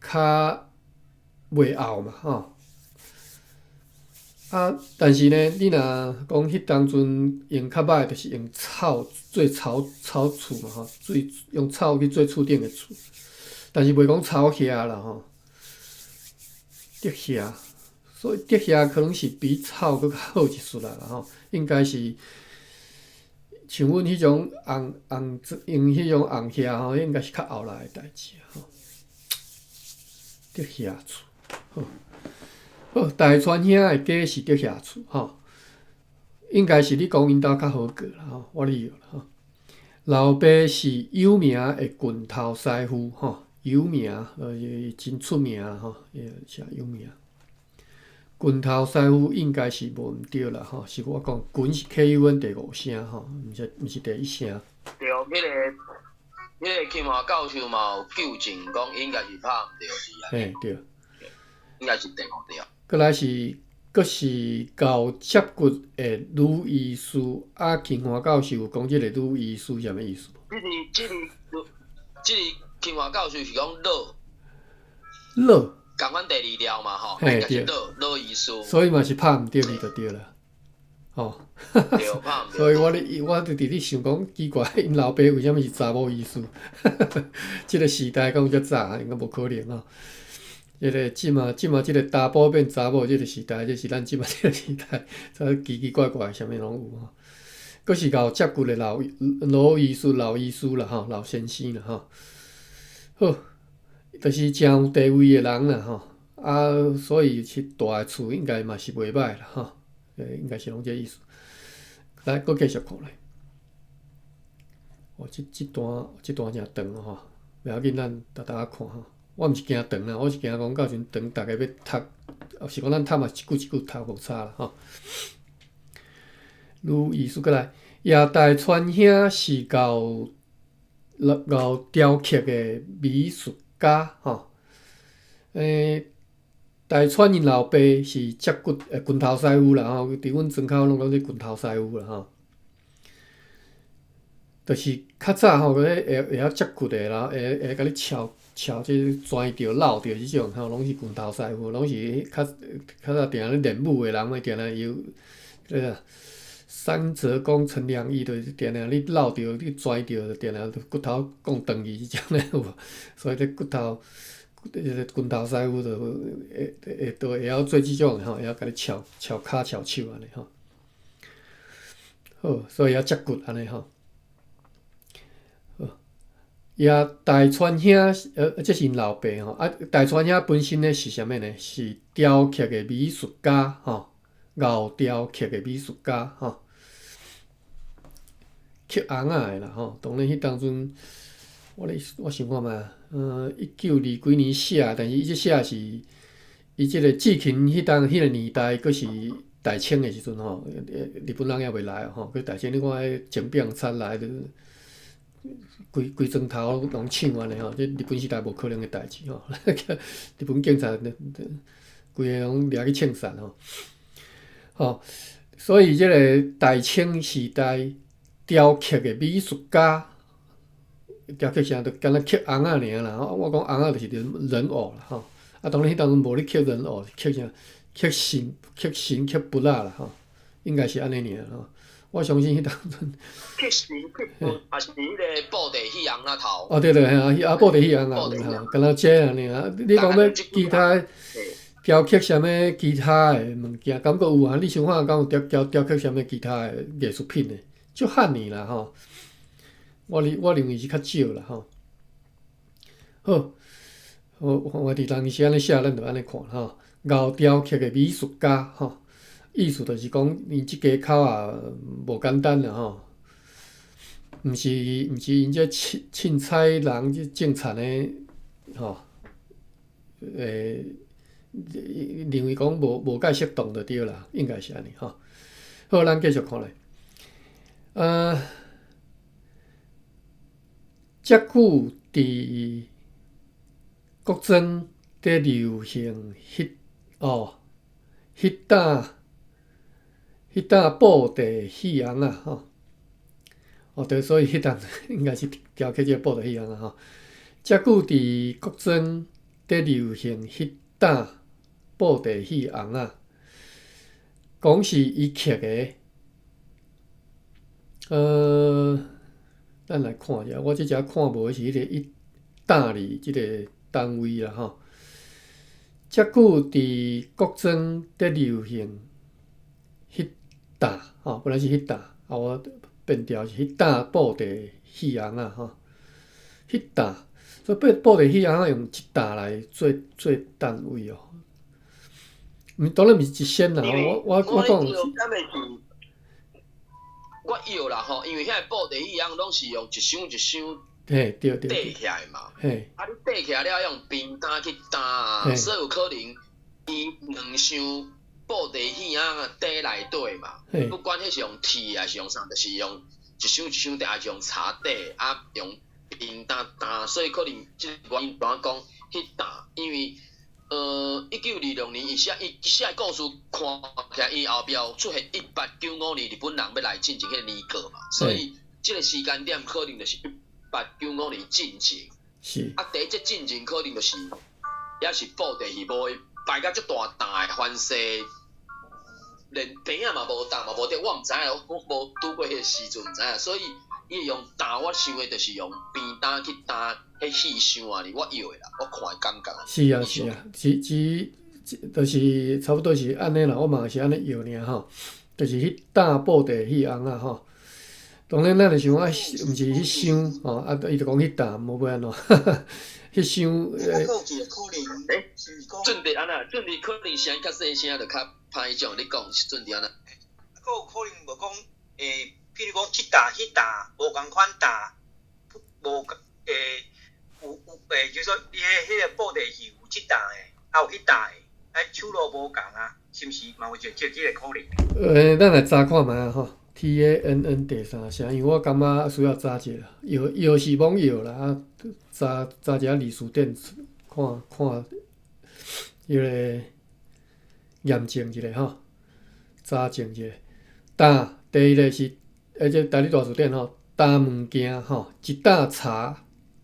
A: 較袂漚嘛吼。啊，但是呢，你若講彼當陣用較歹，就是用草做草草厝嘛吼，做用草去做厝頂的厝，但是袂講草瓦啦吼。竹瓦，所以竹瓦可能是比草閣較好一絲啦吼，應該是像阮彼種紅紅用彼種紅瓦吼，應該是較後來的代誌吼。竹瓦厝，好，好，大川兄的家是竹瓦厝吼，應該是你講𪜶兜較好過啦吼，我理解啦吼。老爸是有名的棍頭師傅吼。有名，真出名吼，寫有名。拳頭師傅應該是無毋對啦吼，是我講拳是 K U N 第五聲吼，毋是第一聲。
B: 對，彼个金華教授嘛有糾正講，應該是拍毋對字啊。
A: 嘿，對。
B: 應該是第五對。
A: 閣來是，閣是厚脊骨的女醫師啊，金華教授有講這个女醫師啥物意思？
B: 這个金華教授是講老。
A: 老。
B: 仝款第二條嘛吼，應該是老老醫師。
A: 所以嘛是拍毋對字就對啦。吼。所以我咧，我就伫咧想講奇怪，𪜶老爸為啥物是查某醫師？這個時代敢有遮早？應該無可能吼。這個這馬這馬這個查埔變查某，這個時代，這是咱這馬這個時代，這奇奇怪怪，啥物攏有吼。閣是𠢕接骨的老老醫師、老醫師啦吼，老先生啦吼。好，就是誠有地位的人啦吼。啊，所以去大的厝應該嘛是袂䆀啦吼。應該是攏這個意思。來，閣繼續看來。哦，這這這段這段誠長吼，袂要緊，咱沓沓仔看吼。我毋是驚長啦，我是驚講到時陣長，逐家欲讀，是講咱讀嘛一句一句讀無差啦吼。呂醫師閣來，葉大川兄是𠢕𠢕雕刻的美術家吼。大川𪜶老爸是接骨拳頭師傅啦吼，佇阮庄口攏講這拳頭師傅啦吼。就是較早吼，佫會會曉接骨的啦，會會共你敲敲這鑽著、落著這種吼，攏是拳頭師傅，攏是較較早定咧練武的人，會定定有這個三折肱陳良醫，就是定定你落著、你鑽著，定定骨頭摃斷去這種的有無？所以這骨頭。這個拳頭師傅就會會都會曉做這種的吼，會曉共你敲敲跤敲手按呢吼。好，所以曉接骨按呢吼。好，葉大川兄，這是𪜶老爸吼。啊，大川兄本身呢是啥物呢？是雕刻的美術家吼，𠢕雕刻的美術家吼。刻尪仔的啦吼，當然彼當陣，我咧我想看覓。一九二幾年寫，但是伊這寫是伊這個志勤彼當彼個年代，閣是大清的時陣吼，日本人猶未來吼，閣大清你看彼前警察來，規規莊頭攏搶按呢吼，這日本時代無可能的代誌吼，日本警察規个攏掠去槍殺吼，吼，所以這個大清時代雕刻的美術家。雕刻啥，就敢若刻尪仔爾啦。我講尪仔就是人人偶啦吼。啊，當然彼當陣無咧刻人偶，刻啥？刻神、刻神、刻佛仔啦吼。應該是按呢爾吼。我相信彼當陣。
B: 刻神刻佛，抑是彼個布袋戲尪仔頭。
A: 哦對對，嘿啊，布袋戲尪仔吼，敢若這按呢爾。你講欲其他雕刻啥物其他的物件，感覺有啊？你想看敢有雕雕雕刻啥物其他的藝術品的？足罕爾啦吼。我認我認為是較少啦吼。好，我我佇人是按呢寫，咱就按呢看吼。𠢕雕刻的美術家吼，意思就是講，𪜶這家口啊無簡單啦吼。毋是毋是𪜶這凊凊彩人這種田的吼，認為講無無介適當就對啦，應該是按呢吼。好，咱繼續看咧。遮久佇國莊佇流行彼哦，彼搭彼搭布袋戲尪仔吼，哦對，所以彼當應該是雕刻這個布袋戲尪仔吼。遮久佇國莊佇流行彼搭布袋戲尪仔，講是伊刻的，咱來看一下，我這遮看無的是彼個一擔字這個單位啦吼。遮久佇國莊佇流行彼搭吼，本來是彼搭，啊我變調是彼搭布袋戲尪仔吼，彼搭，所以布袋戲尪仔用一擔來做做單位哦。毋當然毋是一仙啦，我我我講。
B: 我臆啦吼，因為遐個布袋戲尪攏是用一箱一箱
A: 嘿對對
B: 疊起來嘛。
A: 嘿。
B: 啊，你疊起來了，用扁擔去擔啊，所以有可能伊兩箱布袋戲尪底內底嘛。不管彼是用鐵抑是用啥，就是用一箱一箱疊，抑是用柴底啊，用扁擔擔，所以可能這個原因怎講彼擔，因為1926年伊寫伊寫故事看起來，伊後壁有出現1895年日本人欲來進前彼個年過嘛，所以這個時間點可能就是一八九五年進前。
A: 是。
B: 啊，佇這進前可能就是也是布袋戲無擺甲遮大擔的番勢，連邊仔嘛無擔嘛無得，我毋知影，我無拄過彼個時陣，毋知影，所以伊會用擔，我想的就是用扁擔去擔彼戲箱啊，我搖的啦，我看的感覺。
A: 是啊是啊，只只就是差不多是按呢啦，我嘛是按呢搖爾吼，就是彼擔布袋戲尪仔吼。當然，咱就想啊，毋是彼箱吼，啊，伊就講彼擔，無欲按怎，彼箱。
D: 欸，
B: 準佇按怎？準佇可能聲較細聲，就較歹種。你講是準佇按怎？
D: 啊，閣有可能無講，譬如講，這擔彼擔無仝款擔，無有有就是說，你彼個布袋戲有這擔的，啊有彼擔的，啊手路無仝啊，是毋是嘛有一個這個可能？
A: 咱來查看覓仔吼。T A N N 第三聲，因為我感覺需要查一下，搖搖是罔搖啦，啊，查查一下字辭典，看看彼個驗證一下吼，查證一下。擔，第一个是，這台語大辭典吼，擔物件吼，一擔柴，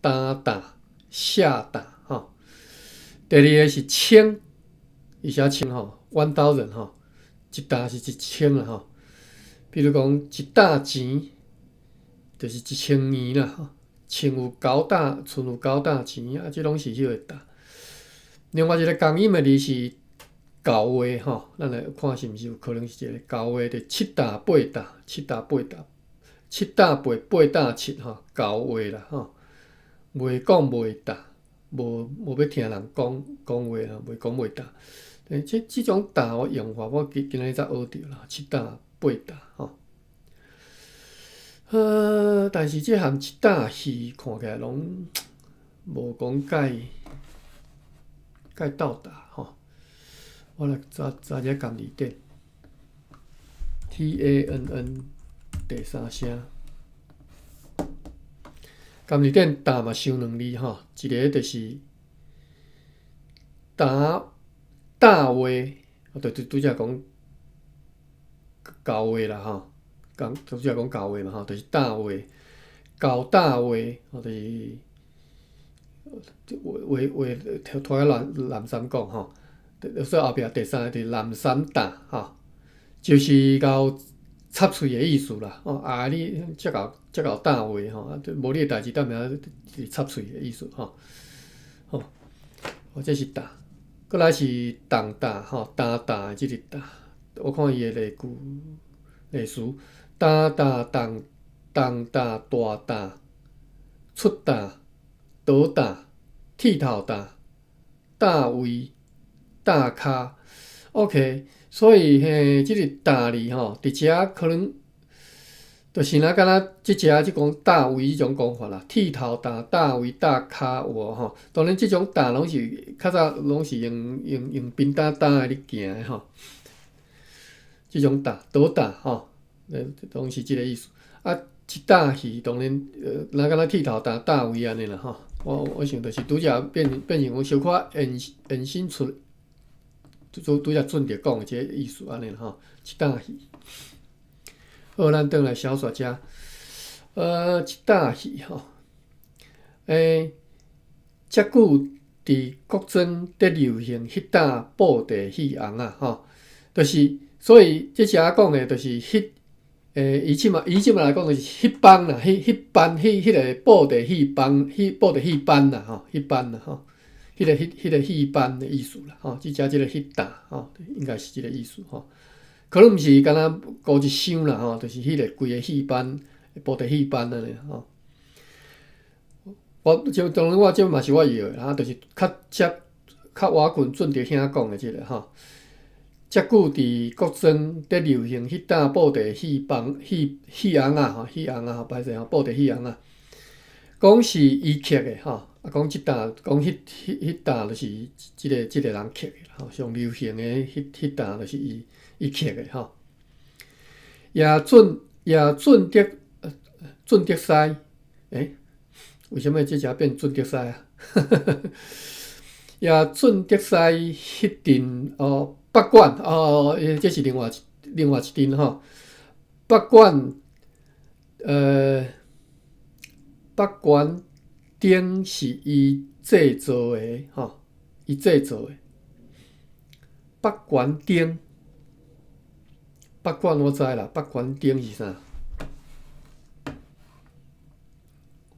A: 擔擔，下擔吼。第二个是千，伊寫千吼，彎刀人吼，一擔是一千啦吼。比如講，一擔錢，就是一千元啦吼。像有九擔，賰有九擔錢，啊，這攏是彼個擔。另外一個仝音的字是舊話吼，咱來看是毋是有可能是一个舊話，就七擔八擔，七擔八擔，七擔八，八擔七吼，舊話啦吼。袂講袂擔，無無欲聽人講講話啦，袂講袂擔。這這種擔的用法，我今今仔日才學著啦，七擔八擔吼。但是這項一擔戲看起來攏無講介介鬥搭吼。我來查查一下仝字典，T A N N 第三聲。仝字典擔嘛傷兩字吼，一个就是擔擔話，就拄拄才講舊話啦吼，講拄才講舊話嘛吼，就是擔話，舊擔話，就是話話話拖甲南南山講吼，所以後壁第三个就是南山擔吼，就是𠢕插喙的意思啦，哦啊你遮𠢕遮𠢕擔話吼，啊無你的代誌，踮遐是插喙的意思吼，吼，哦這是擔，閣來是重擔吼，擔擔的這個擔，我看伊的例句例詞，擔擔重重擔大擔出擔倒擔剃頭擔擔位擔跤，OK。所以嘿，這個擔字吼，佇遮可能就是若敢若這遮這講擔位這種講法啦，剃頭擔、擔位、擔跤有無吼？當然，這種擔攏是較早攏是用用用扁擔擔的咧行的吼。這種擔倒擔吼，攏是這个意思。啊，一擔戲當然，若敢若剃頭擔、擔位按呢啦吼。我我想就是拄才變變成講小可延延伸出。拄拄才準著講的這个意思按呢啦吼，一擔戲。好，咱轉來小說遮，一擔戲吼，遮久佇國莊佇流行彼擔布袋戲尪仔吼，就是所以這遮講的，就是彼，以這馬以這馬來講，就是彼幫啦，彼彼班，彼彼个布袋戲班，彼布袋戲班啦吼，彼班啦吼。彼个彼彼个戲班的意思啦，吼，這遮這个彼擔吼，應該是這个意思吼。可能毋是敢若孤一箱啦吼，就是彼个規个戲班，布袋戲班按呢吼。我這當然我這嘛是我臆的，啊，就是較接較倚近準著兄講的這个吼。遮久佇國莊佇流行彼擔布袋戲班戲戲尪仔吼，戲尪仔吼，歹勢吼，布袋戲尪仔，講是伊刻的吼。啊，講這擔，講彼彼彼擔就是這个這个人刻的吼，上流行的彼彼擔就是伊伊刻的吼。也準也準得準得西，欸，為啥物這遮變準得西啊？也準得西彼陣哦，北管哦，這是另外另外一陣吼。北管北管燈是伊製造的吼，伊製造的。北管燈，北管我知啦，北管灯是啥？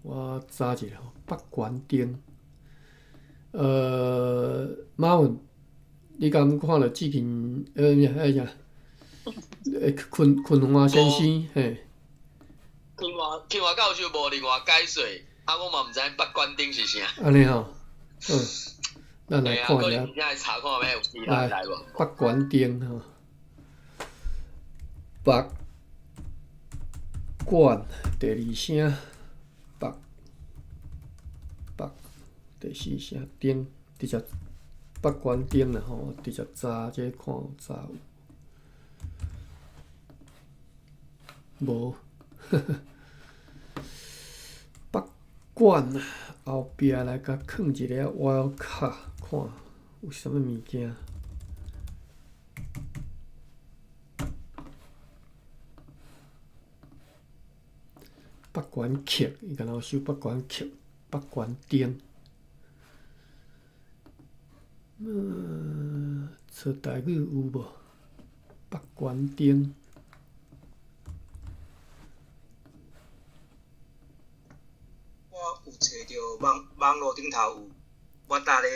A: 我查一下吼，北管灯。马文，你敢看著最近毋是彼个啥？困困华先生，嘿。
B: 困华教授无另外解说，啊，我嘛毋知影北关灯是啥。
A: 按呢吼，好，咱来看一下。
B: 来查看欲有其他来无？
A: 北关灯吼，北关第二声，北北第四声灯，直接北关灯啦吼，直接查这个看有查有无？北管后壁来共囥一个 wild card，看有啥物物件。北管曲，伊敢若有首北管曲，北管灯。册台语有无？北管灯。
D: 我有找著网路顶头有，我搭咧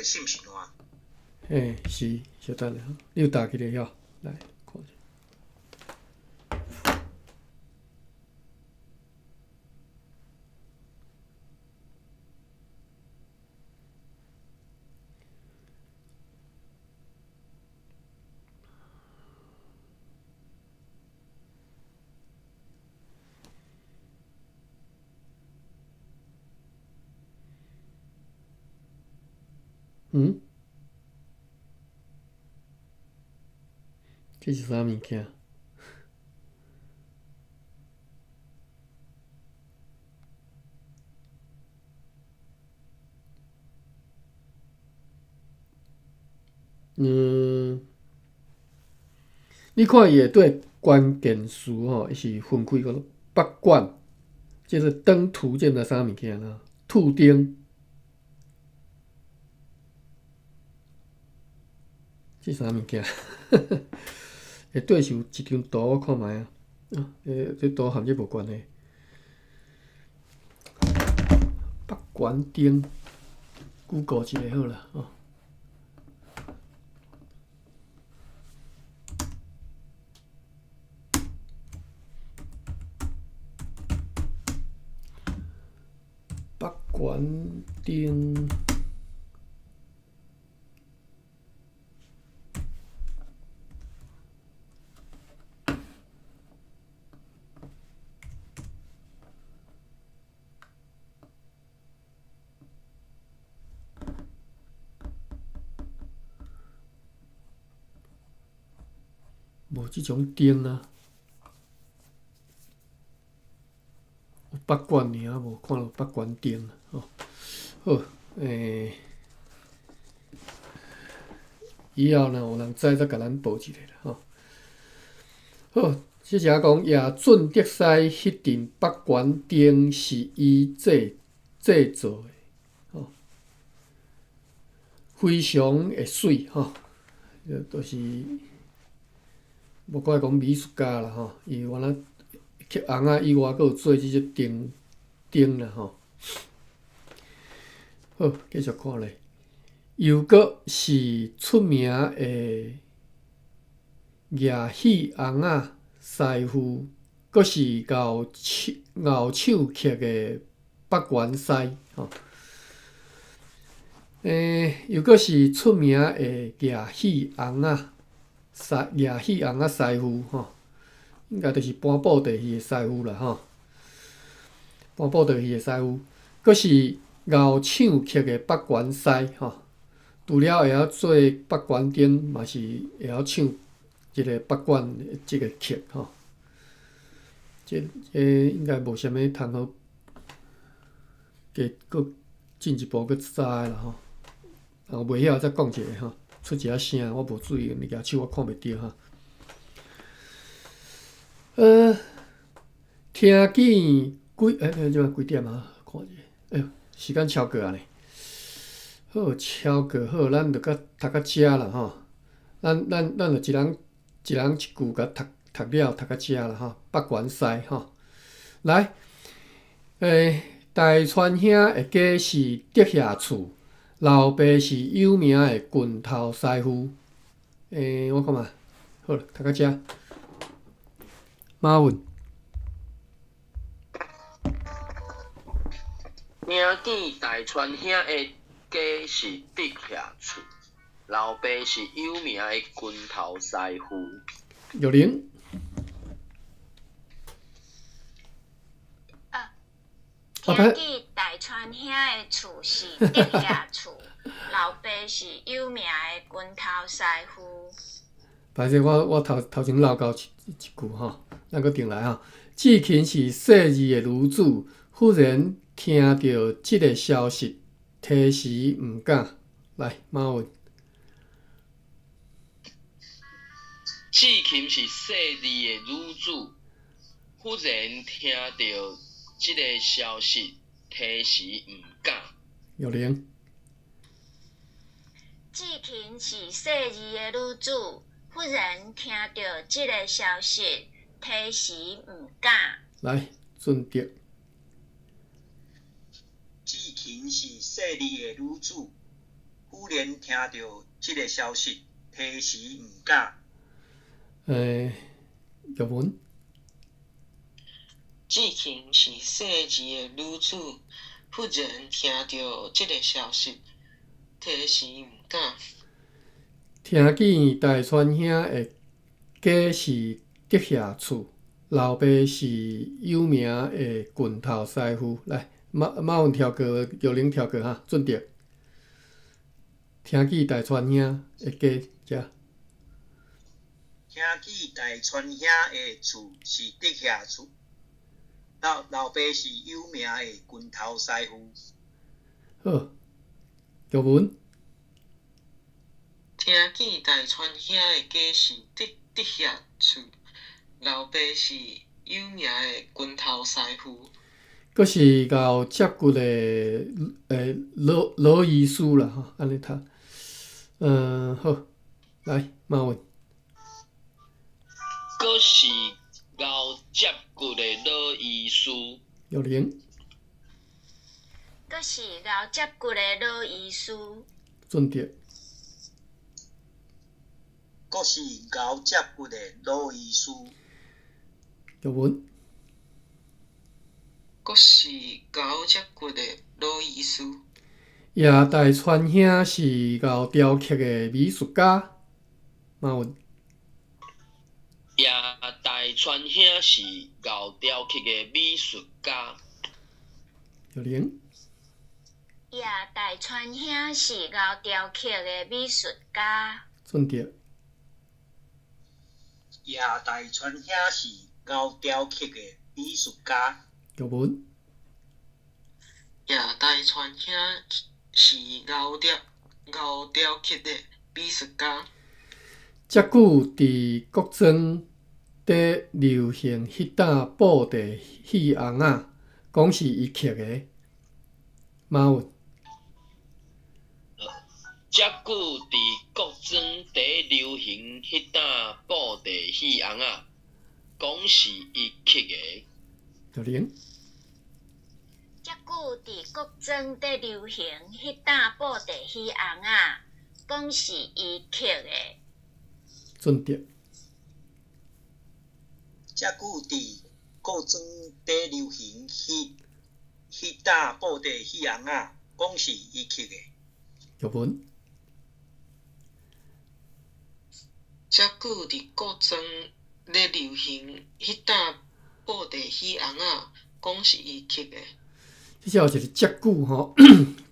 D: 信是烂。
A: 嘿，是，稍等下，你有搭起来吼？来看一下。这是啥物件？你看伊下底关键词吼，伊是分开讲北管，这个灯图这毋知啥物件啦，兔灯。这啥物件？下底是有一张图，我看觅啊。啊，这图和这无关系。北关灯，Google 一下好啦，吼。北关灯。无这种灯啊，有北管尔，无看到北管灯啊。好，以后若有人知，再共咱报一下啦。吼，好，这只讲叶准德西彼阵北管灯是伊制作的，吼，非常的媠，吼，就是。无怪讲美术家啦吼，伊原来刻红仔以外，阁有做这个灯灯啦吼。好，继续看咧。又阁是出名的牙戏红仔师傅，阁是𠢕手刻的北关师吼。又阁是出名的牙戏红仔。牙戏红仔师傅吼，应该就是搬布袋戏的师傅啦吼。搬布袋戏的师傅，阁是𠢕手刻的北关师吼。除了会晓做北关灯，嘛是会晓唱这个北管这个曲吼。这应该无啥物通好加阁进一步阁查的啦吼。啊，袂晓再讲一下吼。出一下声，我无注意，你举手我看袂著哈。听见几这摆几点啊？看一下，哎哟，时间超过啊呢。好，超过好，咱就甲读到遮啦吼。咱就一人一人一句，共讀讀了，讀到遮啦吼。北關西吼，來，大川兄的家是竹下厝，老爸是有名的拳頭師傅。我看覓，好啦，讀到遮。馬文。
B: 聽見大川兄的家是竹下厝，老爸是有名的拳頭師傅。
A: 玉玲。
C: 聽見大川兄的厝是竹下厝，老爸是有名的拳頭師傅。
A: 歹勢，我頭頭前漏交一一句吼，咱閣重來吼。志勤是細膩的女子，忽然聽著這个消息，提時毋敢。來，馬文。
B: 志勤是細膩的女子，忽然聽著這个消息，提時毋敢。
A: 玉玲。
C: 志勤是細膩的女子，忽然聽著這个消息，提時毋敢。
A: 來，俊德。
D: 志勤是細膩的女子，忽然聽著這个消息，提時毋敢。
A: 玉文。
E: 志勤是細膩的女子，忽然聽著這个消息，提時毋敢。
A: 聽見大川兄的家是竹下厝，老爸是有名的拳頭師傅。來，馬馬文跳過，玉玲跳過哈，俊德。聽見大川兄的家，遮。
D: 聽見大川兄的厝是竹下厝，老老爸是有名的拳頭師傅。
A: 好，玉文。
E: 聽見大川兄的家是竹竹下厝，老爸是有名的拳頭師傅。
A: 閣是𠢕接骨的老老醫師啦吼，按呢讀。好，來馬文。
B: 閣是𠢕接骨的老醫師。
A: 玉玲。
C: 閣是𠢕接骨的老醫師。
A: 俊德。
D: 閣是𠢕接骨的老醫師。
A: 玉文。
E: 閣是𠢕接骨的老醫師。
A: 葉大川兄是𠢕雕刻的美術家。馬文。
B: 葉大川兄是𠢕雕刻的美術家。
A: 玉玲。
C: 葉大川兄是𠢕雕刻的美術家。
A: 俊德。
D: 葉大川兄是𠢕雕刻的美術家。
A: 玉文。
E: 葉大川兄是𠢕雕𠢕雕刻的美術家。
A: 遮久佇國莊佇流行彼搭布袋戲尪仔，講是伊刻的。馬文。
B: 遮久佇國莊佇流行彼搭布袋戲尪仔，講是伊刻的。
A: 玉玲。
C: 遮久佇國莊佇流行彼搭布袋戲尪仔，講是伊刻的。
A: 俊德。
D: 遮久佇國莊佇流行彼彼搭布袋戲尪仔，講是伊刻的。
A: 玉文。
E: 遮久佇國莊咧流行彼搭布袋戲尪仔，講是伊刻的。
A: 這只有一个遮久吼，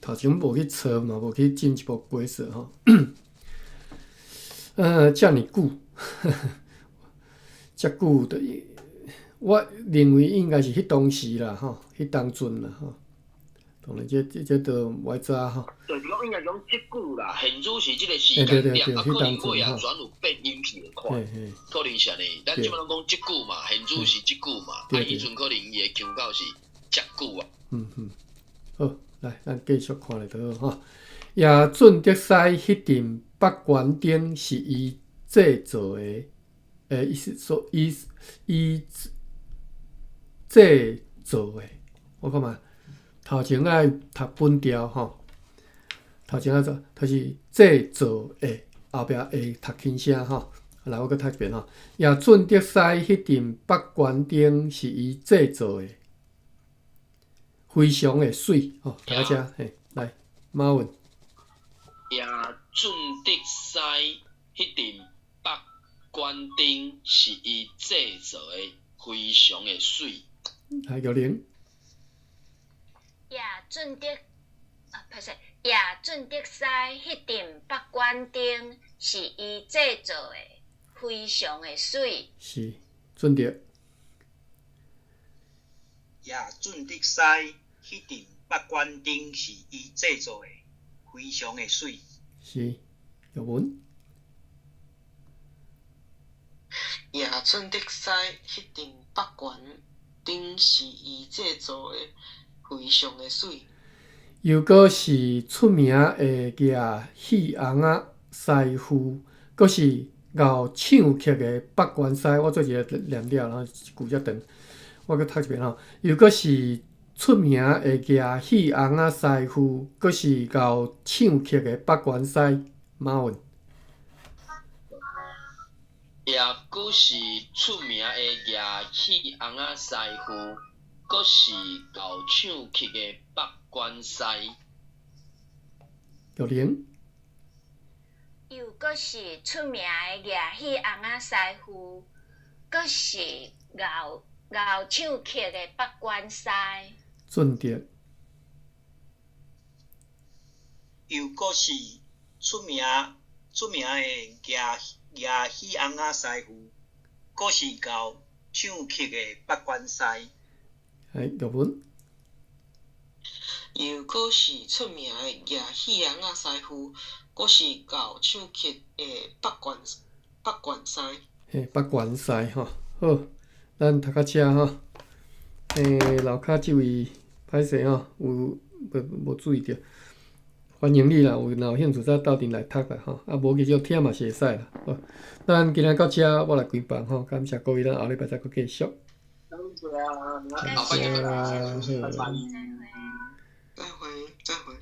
A: 頭前無去查嘛，無去進一步解說吼。遮爾久，遮久的，我認為應該是彼當時啦，吼，彼當陣啦，吼。當然這，這這都無愛知吼。
B: 就是講應該講遮久啦，現主是這个時間點，啊，可能尾仔轉有變音去的款，可能是按呢。咱這擺攏講遮久嘛，現主是遮久嘛，啊，彼陣可能伊的腔調是遮久啊。
A: 嗯嗯，好，來，咱繼續看落就好吼。葉俊德師彼陣北關燈是伊製造的。欸，伊是說伊伊製造的，我看覓，頭前愛讀本調吼，頭前愛做，就是製造的，後壁會讀輕聲吼。來，我閣讀一遍吼。葉俊德師彼陣北關燈是伊製造的，非常的媠吼。讀到遮，嘿，來，馬文。
B: 葉俊德師彼陣北關燈是伊製造的，非常的媠。
A: 來，玉玲。
C: 葉俊德啊，歹勢，葉俊德師彼陣北關燈是伊製造的，非常的媠。
A: 是，俊德。
D: 葉俊德師彼陣北關燈是伊製造的，非常的媠。
A: 是，玉文。
E: 葉俊德師彼陣北關燈是伊製造的，非常的媠。
A: 又閣是出名的蜈戲尪仔師傅，閣是𠢕唱曲的北關師。我做一个念了，然後一句遮長，我閣讀一遍吼。又閣是出名的蜈戲尪仔師傅，閣是𠢕唱曲的北關師。馬文。
B: 也閣是出名的蜈戲尪仔師傅，閣是𠢕唱曲的北關師。
A: 玉玲。
C: 又閣是出名的蜈戲尪仔師傅，閣是𠢕𠢕唱曲的北關師。
A: 俊德。
D: 又閣是出名出名的蜈蜈戲尪仔師傅，閣是𠢕唱曲的北關師。
A: 來，玉文。
E: 又閣是出名的蜈戲尪仔師傅，閣是𠢕唱曲的北關北關師。
A: 嘿，北關師吼，好，咱讀到遮吼。欸，樓跤這位歹勢吼，有無無注意著，歡迎你啦，有若有興趣再鬥陣來讀啦吼。啊，無繼續聽嘛是會使啦。好，咱今仔到遮，我來關房吼，感謝各位，咱後禮拜再閣繼續。
B: 後擺見，
A: 好。
B: 拜拜。
E: 再會，再會。